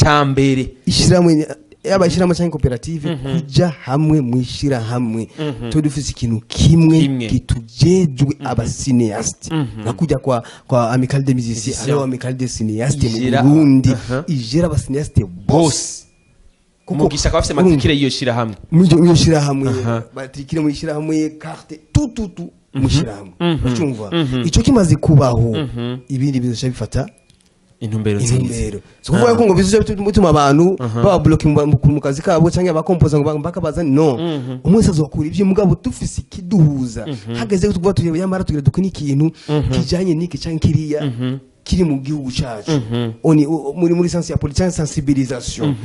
cambere. Ishyirahamwe, yaba ishyirahamwe cyangwa koperative, kuja hamwe mwishirahamwe, tube dufise ikintu kimwe Kimwe. kitujejwe aba cinéastes, nka kujya kwa Amicale des Musiciens, Musiciens. hariho Amicale des Cinéastes mu Burundi, ijera aba cinéastes bose. Kuko Mugisha akaba afise matricule y'iyo shirahamwe. Muri iyo shirahamwe, matricule mu shirahamwe, carte, tout tout tout mu shirahamwe. Uracumva, ico kimaze kubaho, ibindi bizoca bifata intumbero nziza. Intumbero, si ukuvuga ko ngo bizoca bituma abantu baba bloqué mu kazi kabo, cyangwa abakompoza ngo mpaka bazane. No umwe wese azokura ibyo, mugabo dufise ikiduhuza, hageze ko tuvuga tugira yamara tugira dukine ikintu kijanye n'iki canke kiriya kiri mu gihugu cacu, oni muri sens ya politique, sensibilisation,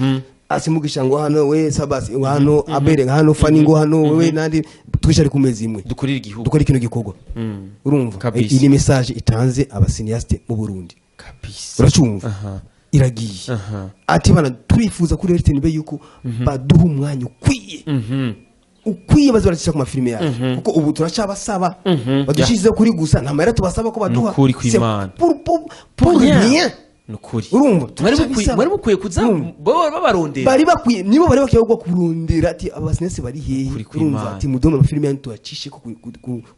asimugisha ngo hano, we Sabasi ngo hano, Abere hano, Fani ngo hano, wewe nandi, twicare ku meza imwe, dukorera igihugu, dukora kino gikorwa. Urumva, iyi ni message itanze aba cinéastes mu Burundi. Uracumva, iragiye ati bana, turifuza kuri RTNB yuko baduha umwanya ukwiye, ukwiye, baze baracisha ku mafilime yacu, kuko ubu turacabasaba badushyizeho kuri gusa, nta mahera tubasaba ko baduha. Nukuri C'est kw'Imana. pour rien. Nukuri. Urumva, mwari mukwiye turacyabisaba. Mwari mukwiye kuza babarondera. Bari bakwiye, nibo bari bakwiye ahubwo kurondera ati aba cinéastes bari hehe? Ukuri Urumva, kw'Imana. ati mudome amafilime yanyu tuyacishe ko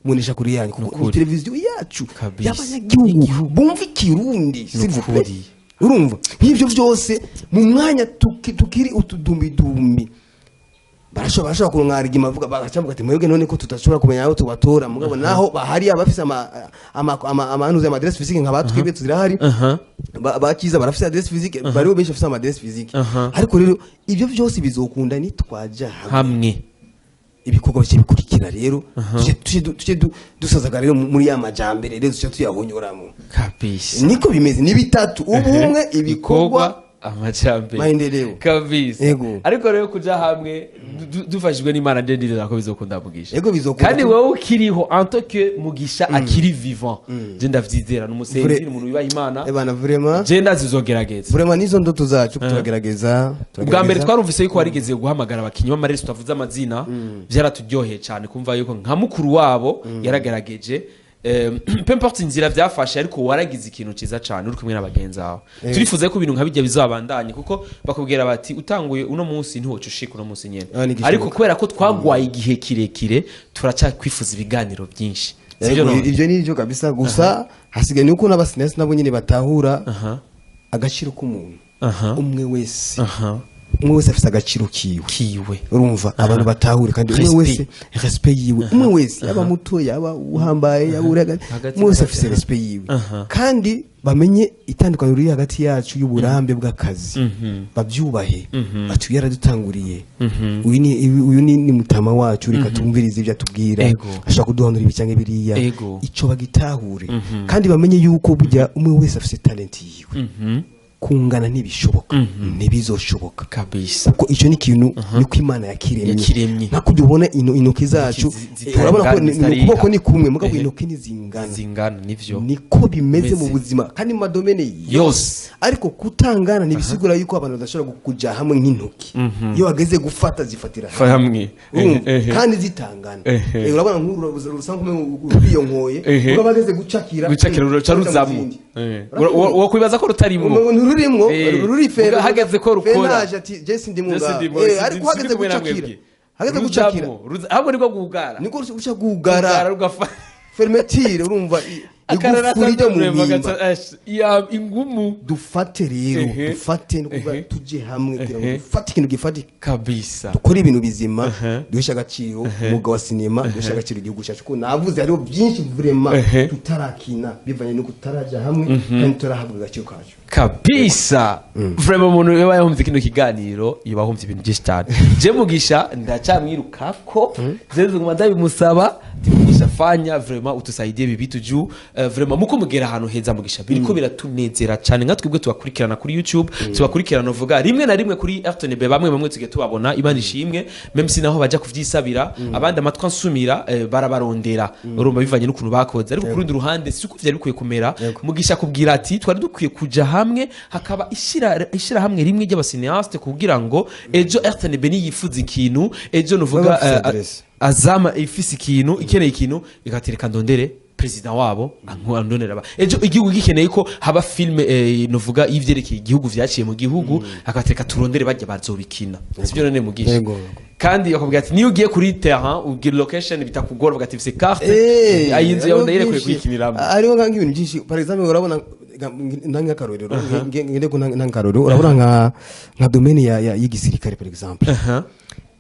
kubonesha kuri yanyu, kuko Nukuri. ni televiziyo yacu y'abanyagihugu bumva Ikirundi, s'il vous plaît. Nukuri. Urumva, nk'ibyo byose mu mwanya tukiri utudumbidumbi, barashobora kuronka argument, avuga, bagacavuga ati mwebwe none ko tudashobora kumenya aho tubatora? Mugabo naho bahari abafise ama ama adresse physique, nka batwebwe tuzirahari, bakiza barafise adresse physique, bariho benshi bafise ama adresse physique. Ariko rero ibyo byose bizokunda nitwaja hamwe, hamwe, ibikorwa bice bikurikira rero, tuje dusazaga rero muri ya majambere rero tuje tuyahonyoramo. Niko bimeze, ni bitatu: ubumwe, ibikorwa, amajambere, maendeleo. Kabisa. Ariko rero kuja hamwe dufashijwe n'Imana, nje ndizera ko bizokunda, Mugisha. Yego, bizokunda. Kandi wowe ukiriho, en tant que Mugisha akiri vivant, je ndavyizera, n'umusenzi, n'umuntu wibaha Imana. Ebana, vraiment, Je ndazizogerageza. Vraiment nizo ndoto zacu, turagerageza. Ubwa mbere twarumvise yuko warigeze guhamagara abakinyi b'amaresi, tutavuze amazina. Byaraturyoheye cyane kumva yuko nka mukuru wabo yaragerageje. Peu importe inzira byafashe, ariko waragize ikintu cyiza cyane uri kumwe n'abagenzi bawe. Turifuza ko ibintu nka bijya bizabandanye, kuko bakubwira bati utanguye uno munsi ntiwoca ushika uno munsi nyene. Ah, ni igishoboka. Ariko kubera ko twagwaye igihe kirekire, turacyakwifuza ibiganiro byinshi. Sibyo? Yego, None? Ibyo ni byo kabisa. Gusa hasigaye nuko n'aba cinéastes nabo nyine batahura agaciro k'umuntu umwe wese. Umwe wese afite agaciro kiwe. Kiwe. Urumva, abantu batahure kandi umwe Respect. wese respect yiwe, umwe wese, yaba muto, yaba uhambaye, yaba uri hagati, Hagati umwe wese na hagati, afite respect yiwe. Kandi bamenye itandukaniro riri hagati yacu y'uburambe bw'akazi, babyubahe, bati yaradutanguriye, uyu ni mutama wacu, reka tumvirize ibyo atubwira, ashobora kuduhanura ibi cyangwa biriya. Ico bagitahure, kandi bamenye yuko burya umwe wese afite talent yiwe. Kungana ntibishoboka, ntibizoshoboka. Kuko icyo ni ikintu niko Imana yakiremye. Yakiremye. Nka kujya ubona intoki zacu, urabona ko ni ukuboko ni kumwe, mugabo intoki ntizingana. Zingana, nivyo. Niko bimeze mu Bimeze. buzima kandi mu ma domaines yose. Ariko kutangana ntibisigura yuko abantu badashobora kuja hamwe nk'intoki. Iyo bageze gufata, zifatira hamwe. Hamwe. Urumva? Kandi zitangana. Urabona nk'uru rusa nk'umengo ruriyonkoye, ubwo bageze gucakira, gucakira ruca ruja mu ruzamwo. zindi. Wokwibaza ko rutarimwo. Umengo ntirurimwo, ruri Muga hageze ko rukora. Freinage ati je sindi mu Je ngaho. sindimwo, Ariko hageze sindi kumwe na gucakira, mwebwe. hageze gucakira, Ruzamwo, ahubwo nibwo bwugara. Niko ruca gugara. Rugafa Fermeture, urumva, igufuri ryo mu mpimba. Ingumu. Dufate rero, dufate no kuvuga tuje hamwe kugira ngo dufate ikintu gifatika, dukore ibintu bizima, duheshe agaciro umwuga wa sinema, duheshe agaciro igihugu cyacu, kuko navuze hariho byinshi vraiment tutarakina bivanye nuko tutaraja hamwe kandi tutarahabwa agaciro kacu. Kabisa, vraiment umuntu yoba yahumvye kino kiganiro, yoba ahumvye ibintu byinshi cyane. Je Mugisha ndacamwirukako, je nguma ndabimusaba ati: "Mugisha, fanya vraiment utusaidie ibi bitu juu vraiment muko mugera ahantu heza." Mugisha, biriko biratunezera cyane nka twebwe tubakurikirana kuri YouTube, tubakurikirana uvuga rimwe na rimwe kuri RTNB, bamwe bamwe tugiye tubabona, Imana ishimwe, même si naho bajya kuvyisabira, abandi amatwi ansumira barabarondera, urumva, bivanye n'ukuntu bakoze. Ariko ku rundi ruhande si uko vyari bikwiye kumera. Mugisha kubwira ati twari dukwiye kuja hamwe, hakaba ishira hamwe rimwe ry'aba cinéastes, kugira ngo ejo RTNB niyifuza ikintu, ejo nuvuga Babe bafise adresse. azama ifise ikintu, ikeneye ikintu, igatereka ndondere perezida wabo andonera ejo igihugu gikeneye ko haba film, nuvuga ivyerekeye igihugu, vyaciye mu gihugu, akatereka turondere bajya bazobikina, sibyo none Mugisha? Yego. Kandi bakubwira ati niyo ugiye kuri terrain ugira location bitakugora, bavuga ati fise carte, ayi inzu yawe ndayirekwiye kuyikiniramo. Hariho nk'ibintu byinshi, par exemple urabona ntange akarorero, ngende ko ntange akarorero, urabona nka domaine y'igisirikare par exemple.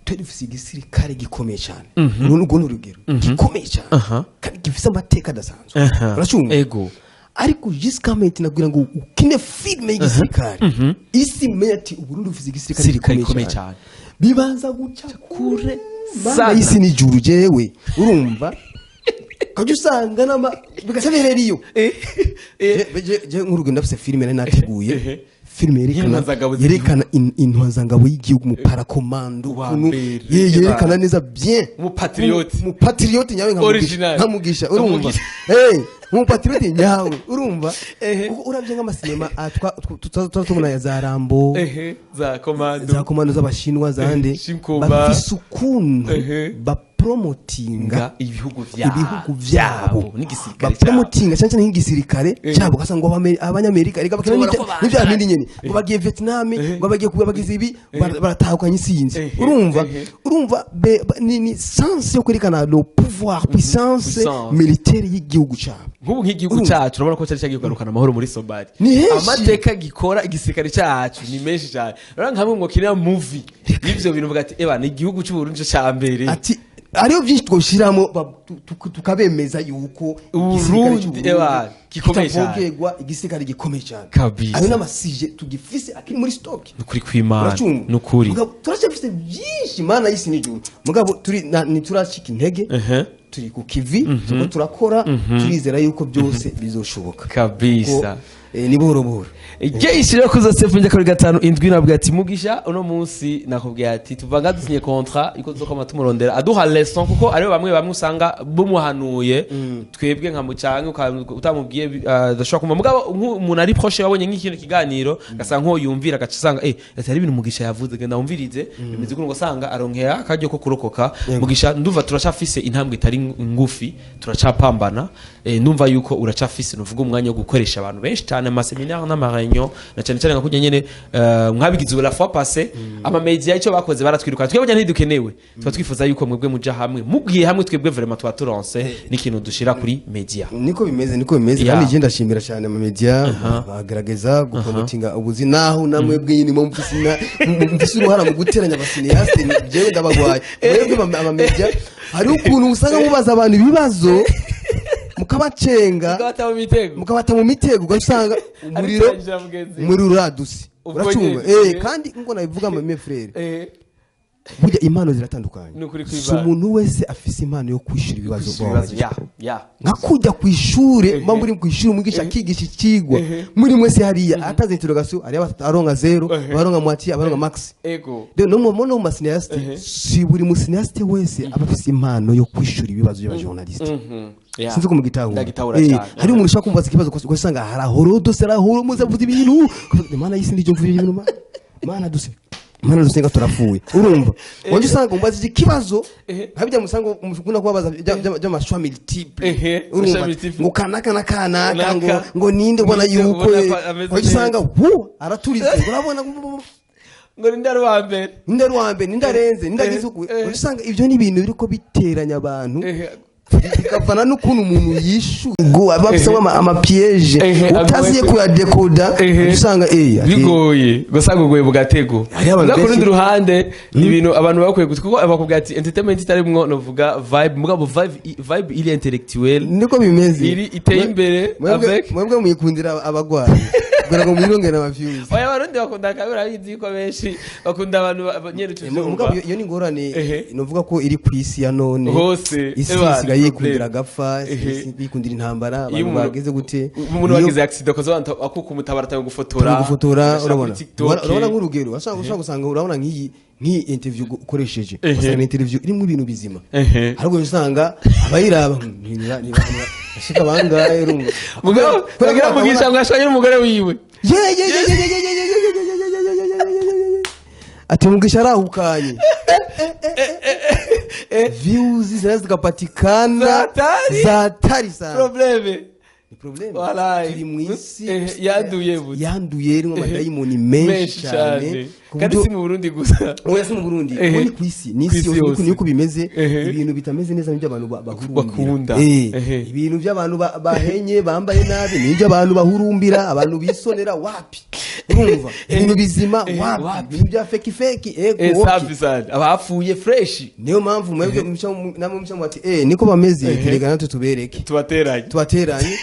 Twe dufise igisirikare gikomeye cyane, uru ni urugero, gikomeye cyane kandi gifise amateka adasanzwe. Uracumva? Ego. Ariko jusqu'à maintenant kugira ngo ukine filime y'igisirikare, isi imenye ati Uburundi bufise igisirikare Gisirikare gikomeye gikomeye cyane, cyane. Bibanza guca kure mana Sana. y'isi n'ijuru. Jewe urumva ukajya usanga n'ama bigaca biherera iyo. Je nk'urugendo ndafise filime nari nateguye, filime yerekana Y'intwazangabo z'igihugu. Yerekana intwazangabo y'igihugu mu parakomando, Wa ukuntu mbere. yerekana neza bien. Umupatriote. Umupatriote nyawe nka Mugisha. Original. Nka Mugisha, urumva? Mugisha. Umupatriote nyawe, urumva? Kuko uravye nk'amasinema tuba tubona ya za Rambo, Za komando, za komando z'Abashinwa, zande Shinkomba. bafise ukuntu bapromotinga nga ibihugu vyabo, ibihugu vyabo n'igisirikare cyabo. Bapromotinga cyane cyane nk'igisirikare cyabo, ugasanga ngo Abanyamerika reka bakina Tubona ko n'ibya bindi nyene, ngo bagiye Vietnam, ngo bagiye kuba bagize ibi, baratahukanye isinzi. Urumva? Urumva ni sens yo kwerekana le pouvoir, puissance Puissance. militaire y'igihugu cyabo. Nk'ubu nk'igihugu Urumva? cyacu urabona ko cyari cyagiye kugarukana amahoro muri Somali. Ni henshi. Amateka gikora igisirikare cyacu ni menshi cyane. Urabona nka hamwe ngo kinira movie y'ivyo bintu, uvuga ati eba ni igihugu cy'u Burundi cya mbere. Ati hariho byinshi twoshyiramo tukabemeza yuko igisirikare Uburundi, cy'Uburundi eba, gikomeye cyane. kitavogerwa, igisirikare gikomeye cyane. Ayo n'ama sujets tugifise akiri muri stock. Nukuri kw'Imana. Uracumva? Nukuri. Mugabo turacyafise byinshi, Mana y'isi n'ijuru, mugabo turi ntituracika intege. Turi ku kivi, turiko turakora, turizera yuko byose bizoshoboka. Kuko, ni buhoro buhoro. Geisha rero kuza sefu njya kuri gatanu indwi, nabwiye ati Mugisha uno munsi nakubwiye ati tuva nga dusinye contrat iko tuzokoma tumurondera aduha leçon, kuko aribo bamwe bamwe usanga bumuhanuye, twebwe nka mucanke utamubwiye adashobora kumva. Mugabo nk'umuntu ari proche wabonye nk'ikintu kiganiro, gasanga nko yumvira, agaca usanga ati hari ibintu Mugisha yavuze, genda wumvirize bimeze gutyo, ngo usanga aronkera akaryo ko kurokoka. Mugisha, ndumva turacafise intambwe itari ngufi, turacapambana. Ndumva yuko uracafise nuvuga umwanya wo gukoresha abantu benshi cyane ama séminaires n'ama réunions, na cyane cyane nka kurya nyene mwabigize la fois passée. Ama media icyo bakoze baratwiruka, twebwe burya ntidukenewe. Tuba twifuza yuko mwebwe muja hamwe, mugiye hamwe twebwe vraiment tuba turonse n'ikintu dushira kuri media. Niko bimeze, niko bimeze. Kandi je ndashimira cyane ama media bagerageza gupromotinga ubuzi, naho namwe bwe nyine mufise uruhara mu guteranya aba cinéastes. Jewe ndabagwaye mwebwe ama media, hari ukuntu usanga mubaza abantu ibibazo mukabacenga, mukabata mu mitego. Mukabata mu mitego, ugasanga umuriro Ariko mugenzi. umuriro uraduse. Ubwo Uracumva? nyene. Kandi nkuko nabivuga, mes frères, Burya impano ziratandukanye. Ni ukuri Si kw'Imana. umuntu wese afise impano yo kwishura ibibazo. Kwishura ibibazo, ya. Nka kujya ku ishure, mba muri ku ishure, umwigisha akigisha ikigwa, muri mwese hariya ataze interrogation, hariya aronka zéro, abaronka moitié, abaronka max. Rero no mu ma cinéastes, si buri mu cinéaste wese aba afise impano yo kwishura ibibazo by'abajournaliste. Sinzi ko mugitahura. Ndagitahura cyane. Hari umuntu ushobora kumubaza ikibazo, ugasanga harahoro dose, arahoro muze avuze ibintu. Ukavuga, "Mana y'isi, ndijyo mvuye ibintu, mana, mana duse, mana dusenga, turapfuye." Urumva, wajya usanga umubaza ikibazo nka bijya musanga mukunda kubabaza by'ama choix multiples. Urumva, choix multiples. Ngo kanaka na kanaka, ngo Naka. ngo ninde ubona Ninde yuko ubona ko ameze wajya usanga neza. wu araturitse, urabona, ngo ninde ari uwa mbere, ninde ari uwa mbere, ninde arenze, ninde agize uku. Wajya usanga ibyo ni ibintu biriko biteranya abantu, bikavana n'ukuntu umuntu yishuye, ngo aba afise ama pièges utaziye kuyadekoda. Usanga bigoye gusanga ugoye mu gatego. Hariho abantu Muga ku rundi benshi- ruhande, ni ibintu abantu bakwiye kuko bakubwira ati entertainment itarimwo novuga vibe, mugabo vibe iri intellectuel, niko bimeze. iri iteye imbere. Mwebwe mwikundira abagwayi kugira ngo mwirongere ama views. Oya, Abarundi bakunda kabira, bizi ko benshi bakunda abantu nyene tuvyumva. Mugabo iyo ni ingorane novuga ko iri ku isi ya none. Hose. Isi Eba, isigaye ni yikundira problem. agapfa, isi yikundira intambara. Iyo Abantu bageze gute? Umuntu wagize accident, akoze abantu akuka umutabara, atanga gufotora, Gufotora, agashyira urabona. kuri TikTok. Urabona nk'urugero, ushobora gusanga, urabona nk'iyi interview ukoresheje, usanga ni interview irimo ibintu bizima, ariko usanga abayiraba ashika bangahe, urumva? Mugabo Kubera ko kugira Mugisha ngo ashwanye n'umugore wiwe. Ye ye ye ye ye ye ye ye ye ye ye ye ye ye ye ye ye ye. Ati Mugisha arahukanye, views ziraza zikapatikana. Za hatari. Za hatari sana. Problème. Ni problème. Walai. Turi mu isi yanduye bute. Yanduye, irimo amadayimoni menshi menshi cyane cyane. Ku Kandi si mu Burundi gusa. Oya, si mu Burundi. Ubu ni ku isi, ni Ku isi isi yose, niko yose. niko bimeze. Ibintu bitameze neza nibyo abantu bahurumbira. Bakunda. Ibintu by'abantu bahenye, bambaye nabi, nibyo abantu bahurumbira. Abantu bisonera wapi, urumva? Ibintu bizima wapi. Wapi. Ibintu bya fake fake, ego, okay. Safi sana, abapfuye fresh. Niyo mpamvu mwebwe namwe muca muti niko bameze, terega natwe tubereke. Tubateranye. Tubateranye.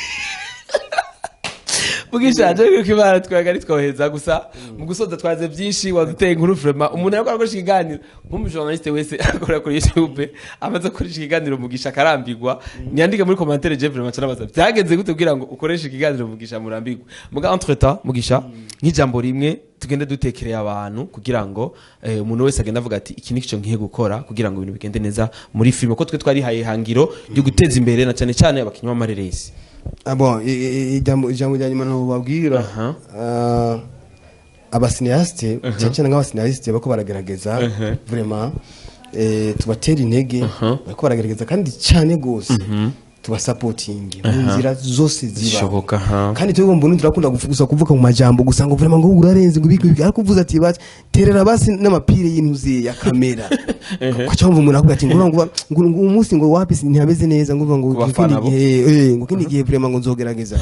Mugisha, je kuko Imana twaga ari twoheza gusa mu gusoza, twaze byinshi, waduteye inkuru vraiment. Umuntu ariko arakoresha ikiganiro, nk'umujournaliste wese akora kuri YouTube amaze gukoresha ikiganiro Mugisha akarambirwa, nyandike muri commentaire, je vraiment canabaza byagenze gute kugira ngo ukoreshe ikiganiro Mugisha murambirwe. Muga entre temps, Mugisha, nk'ijambo rimwe tugende dutekereye abantu kugira ngo umuntu wese agende avuga ati iki nico ngiye gukora kugira ngo ibintu bigende neza muri filime, ko twe twarihaye ihangiro ryo guteza imbere na cyane cyane abakinnyi b'amareresi. Ah bon, ijambo rya nyuma babwira aba cinéastes, cyane cyane nk'aba cinéastes bako baragerageza, vraiment tubatera intege. Bariko baragerageza kandi cyane gose, tubasapotinge mu nzira zose ziba zishoboka ha. Kandi twebwe mbona turakunda gusa kuvuga mu majambo gusa ngo vraiment ngo urarenze, ngo ibiki ibiki, ariko uvuze ati bati terera basi n'amapire y'intuzi ya kamera, ukaca wumva umuntu akubwira ati ngo umunsi ngo wapi ntihameze neza, ngo ngo Ku bafana kindi bo. gihe, ngo kindi gihe vraiment ngo nzogerageza,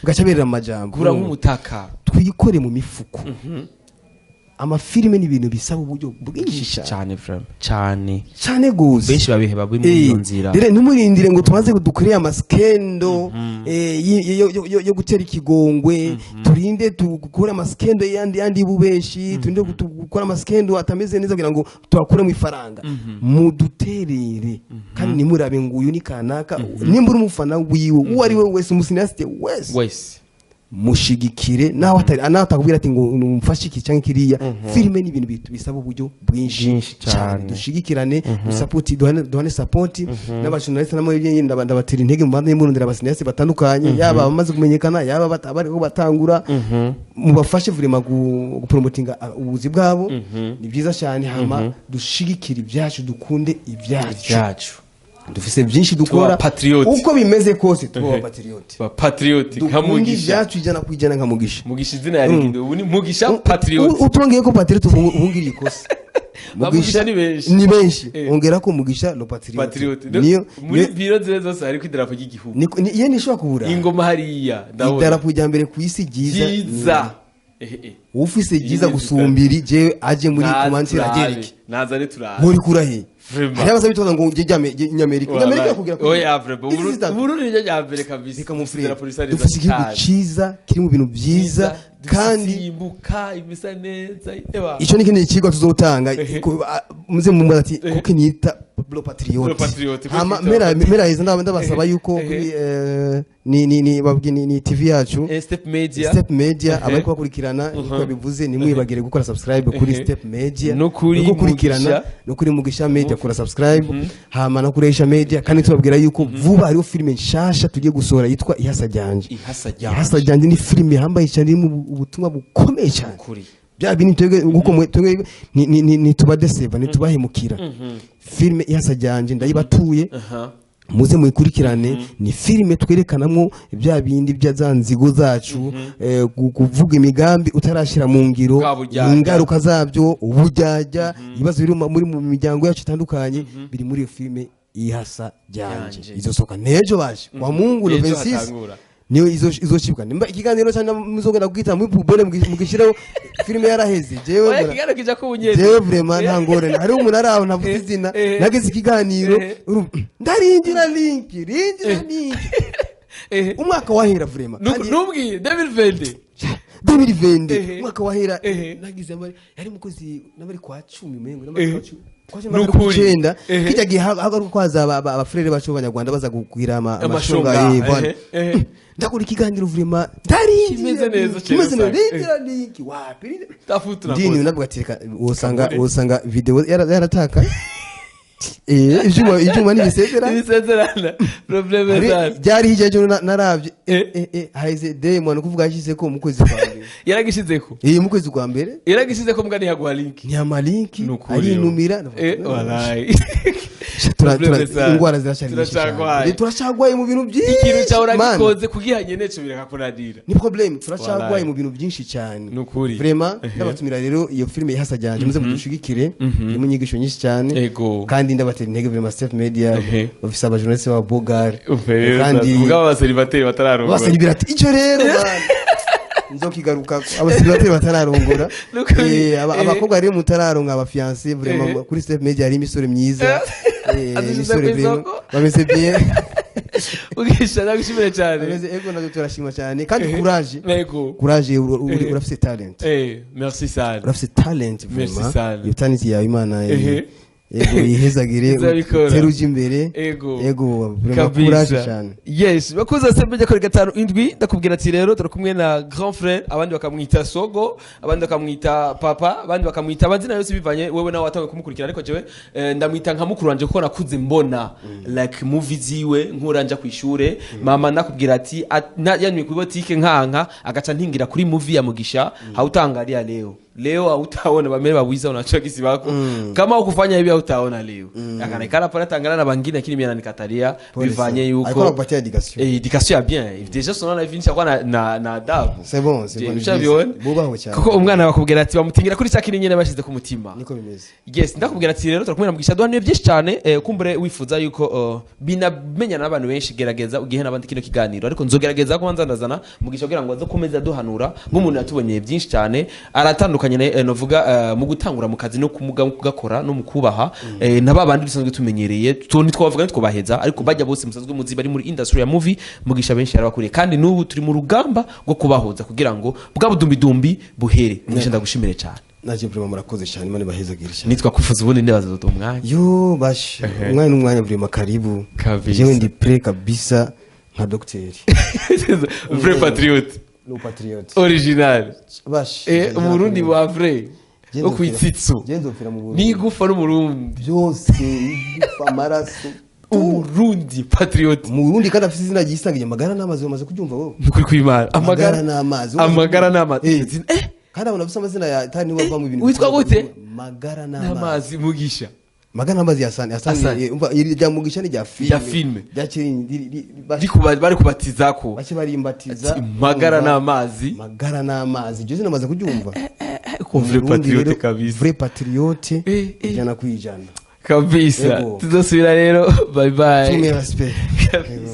ugaca berera amajambo. Gura nk'umutaka. Twikore mu mifuko. Amafilime ni ibintu bisaba uburyo bwinshi cyane. Cyane, vraiment cyane. Cyane gose. Benshi babiheba buri muri iyo nzira. Rero ntimurindire ngo tubanze dukoreye ama scandale yo gutera ikigongwe, turinde dukore ama scandale yandi y'ububeshi, turinde gukora ama scandale atameze neza kugira ngo tuhakuremo ifaranga. Muduterere, kandi ntimurabe ngo uyu ni kanaka. Nimba uri umufana wiwe, uwo ari we wese, umu cinéaste wese, wese, mushigikire, nawe atari nawe atakubwira ati ngo umfashe iki cyangwa kiriya. Filime ni ibintu bisaba uburyo bwinshi Bwinshi cyane. Dushigikirane, dusapoti, duhane support n'abajournaliste namwe nyine. Ndabatera intege mu bandi y'imurundira aba cinéastes batandukanye, yaba abamaze kumenyekana, yaba bariko batangura, mubafashe vraiment gupromotinga ubuzi bwabo, ni byiza cyane. Hama dushigikire ibyacu, dukunde ibyacu. Byacu. Dufise byinshi dukora. Tuba patriote. Uko bimeze kose tuba patriote. Ba patriote nka Dukunda Mugisha. ibyacu 100% nka Mugisha. Mugisha izina yarihinduye, ubu ni Mugisha Patriote. Utongeye ko patriote, ubu ngiriye ikosa. Ba Mugisha ni benshi. Ni benshi. Ongera ko Mugisha lo patriote. Patriote. Niyo. Muri Niyo. biro zire zose hariko idarapo ry'igihugu. Iyo ntishobora kubura. Ingoma hariya ndabona. Idarapo rya mbere ku isi ryiza. Ryiza. Ufise ryiza Iyi ni gusumba iri, jewe aje muri Naze commentaire turabe. agereke. Nazane turabe. Muri kurahe? Vraiment. Hari abaza bitoza ngo nje Nyamerika, Nyamerika kugira Oya, vraiment. Izi zitatu. Uburundi niryo rya mbere kabisa. Reka mu frère, Idarapo risa neza dufise igihugu cyane. ciza kiri mu bintu byiza kandi simbuka imisa neza, eba. Icyo ni ikindi kigo tuzotanga. Muze mumbaza ati kuko nita Pablo Pablo Patriote. Patriote, kuko Hama nita mera heza ndabasaba yuko kuri ni babwi ni TV yacu Step Media. Step Media, abari kubakurikirana nkuko bivuze, nimwibagire gukora subscribe kuri Step Media No kuri no gukurikirana Mugisha. No kuri Mugisha Media, kora subscribe, hama no kuri Aisha Media. Kandi tubabwira yuko vuba hariho filime nshasha tugiye gusohora yitwa Ihasa Ryanje. Ihasa Ryanje. Ihasa Ryanje ni filime ihambaye cyane, irimo ubutumwa bukomeye cyane. Kuri Bya bintu twebwe nkuko twebwe ntitubadeseva, ntitubahemukira. Filime Ihasa Ryanje ndayibatuye, muze muyikurikirane. Ni filime twerekanamo bya bindi bya za nzigo zacu, kuvuga imigambi utarashyira mu ngiro, Bwa buryarya. ingaruka zabyo, uburyarya, ibibazo biri muri mu miryango yacu itandukanye, biri muri iyo filime Ihasa Ryanje. Ryanje. Izosohoka n'ejo baje kwa Mungu le Ejo 26 hatangura. niyo izoshibwa. Nimba ikiganiro cyane muzongera kwita muri pubone mugishireho filime yaraheze, jewe Oya, ikiganiro kija ku bunyene. Jewe vraiment nta ngorane. Hariho umuntu ari aho ntavuze izina, nageze ikiganiro, urumva, ndarindira link, rindira link, umwaka wahera vraiment. Nubwiye 2020. 2020, umwaka wahera. Nagize yari mu kwezi nabari kwa 10 mengo, nabari kwa 10, kwa 10, nabari Nukuri. ku 9. Kijya gihe hagaruka kwaza abafrere bacu b'abanyarwanda baza kugira Amashonga, amashonga, voilà. Ndakora ikiganiro vraiment, ndarindira Kimeze neza link, kimeze cyane neza, usanga. rindira link wapi, Tafuta. ndini Nakoze. navuga ati reka wosanga video yarataka, ibyuma ntibisezerana. Ibisezerana problème zacu. Byari hirya y'ejo naravye, haheze demo, ni ukuvuga yashyize ko mu kwezi kwa mbere. Yaragishizeko. Mu kwezi kwa mbere. Yaragishizeko mbwa ntiyaguha link. Ntiyama link. Nukuri. Arinumira. Wallahi. Problème sana. Ingwara ziracari nyinshi cyane. Turacagwaye. Turacagwaye mu bintu byinshi, Ikintu cyawe man. uragikoze kugihanye neco birakakunanira. Ni problème, turacagwaye Wallahi. mu bintu byinshi cyane. Nukuri. Vraiment ndabatumira rero iyo filime Ihasa Ryanje, muze mudushigikire, irimo inyigisho nyinshi cyane. Kandi ndabatera intege vraiment, Step Media bafise abajournaliste ba bogari kandi mugabo abaseribateri batararongora. Abaseribateri, icyo rero man, nzokigaruka, abaseribateri batararongora. Nukuri. Abakobwa rero mutararonga abafiancé, vraiment, kuri Step Media hari imisore myiza. Azishize Imisore vraiment kw'isoko. bameze bien. Mugisha, ndagushimire cyane. Bameze, ego, natwe turashima cyane kandi courage. Courage, urafise talent. Merci sana. Urafise talent Merci vraiment. sana. Iyo talent yawe, Imana ego yihezagire. Izabikora. Utere uje imbere. Ego, vraiment courage cyane. Yes, bakuza sembe kuri 57. Ndakubwira ati rero turi kumwe na grand frère, abandi bakamwita sogo, abandi bakamwita papa, abandi bakamwita amazina yose bivanye wewe nawe watangiye kumukurikira. Ariko jewe ndamwita nka mukuru wanje kuko nakuze mbona like movie ziwe nkura nja kwishure. Mama ndakubwira ati yanywe kuri botike nkanka agaca ntingira kuri movie ya Mugisha, hautaangalia leo leo, hautaona bamere bawiza unachokisi bako kama ukufanya hivi hautaona leo. Akanaikala pale tangana na bangine, lakini mimi ananikatalia Pole bivanye sana. yuko Alikuwa anakupatia education. Education ya bien, déjà son na hivi kwa na adabu. C'est bon, c'est bon. Ushabiona? Bubaho cyane. Kuko umwana bakubwira ati bamutingira kuri cya kintu nyene bashize ku mutima. Niko bimeze. Yes, ndakubwira ati rero turakumwe na Mugisha, duhanuye byinshi cyane. Kumbure wifuza yuko binamenya n'abantu benshi, gerageza ugihe n'abandi kino kiganiro. Ariko nzogerageza kubanza ndazana Mugisha kugira ngo azokomeze aduhanura nk'umuntu yatuboneye byinshi cyane. Aratandukanye novuga mu gutangura mu kazi no kumuga kugakora no mu kubaha na babandi dusanzwe tumenyereye, ntitwabavuga, ntitwabaheza, ariko bajya bose musanzwe muzi bari muri industry ya movie, Mugisha benshi yarabakuriye, kandi n'ubu turi mu rugamba rwo kubahuza kugira ngo bwa budumbidumbi buhere. Mugisha, ndagushimire cyane. Naje vraiment, murakoze cyane, Imana ibahezagire cyane. Nitwa kwifuza ubundi ndibaza umwanya. Yo bash, umwanya n'umwanya vraiment, karibu. Kabisa. Jewe ndi prêt kabisa nka docteur. Vrai patriote. No patriote. Original. Bash. Umurundi wa vrai wo kwitsitsu. Je nzopfira mu Burundi. N'igufa n'umurundi. Byose, igufa, amaraso. Umurundi patriote. Mu Burundi kandi afite izina ryisangije, Magara n'amazi, bamaze kubyumva wowe? Nukuri kw'Imana, Amagara amagara n'amazi. Amagara n'amazi. Kandi abantu bafite amazina ya tani bava mu bintu. Witwa gute? Magara n'amazi. N'amazi Mugisha. Magara n'amazi yasani Asani. yasani, umva iri rya Mugisha ni rya filme. Rya filme. Rya kiri Bari kubatizako. Bake barimbatiza. Ati, Magara Umva, n'amazi. Magara n'amazi, ibyo zina kubyumva. Ko vrai Umurundi patriote rero, kabisa. Vrai patriote. 100%. Kabisa. Ego. Tuzosubira rero, bye bye. Tume respect. Kabisa.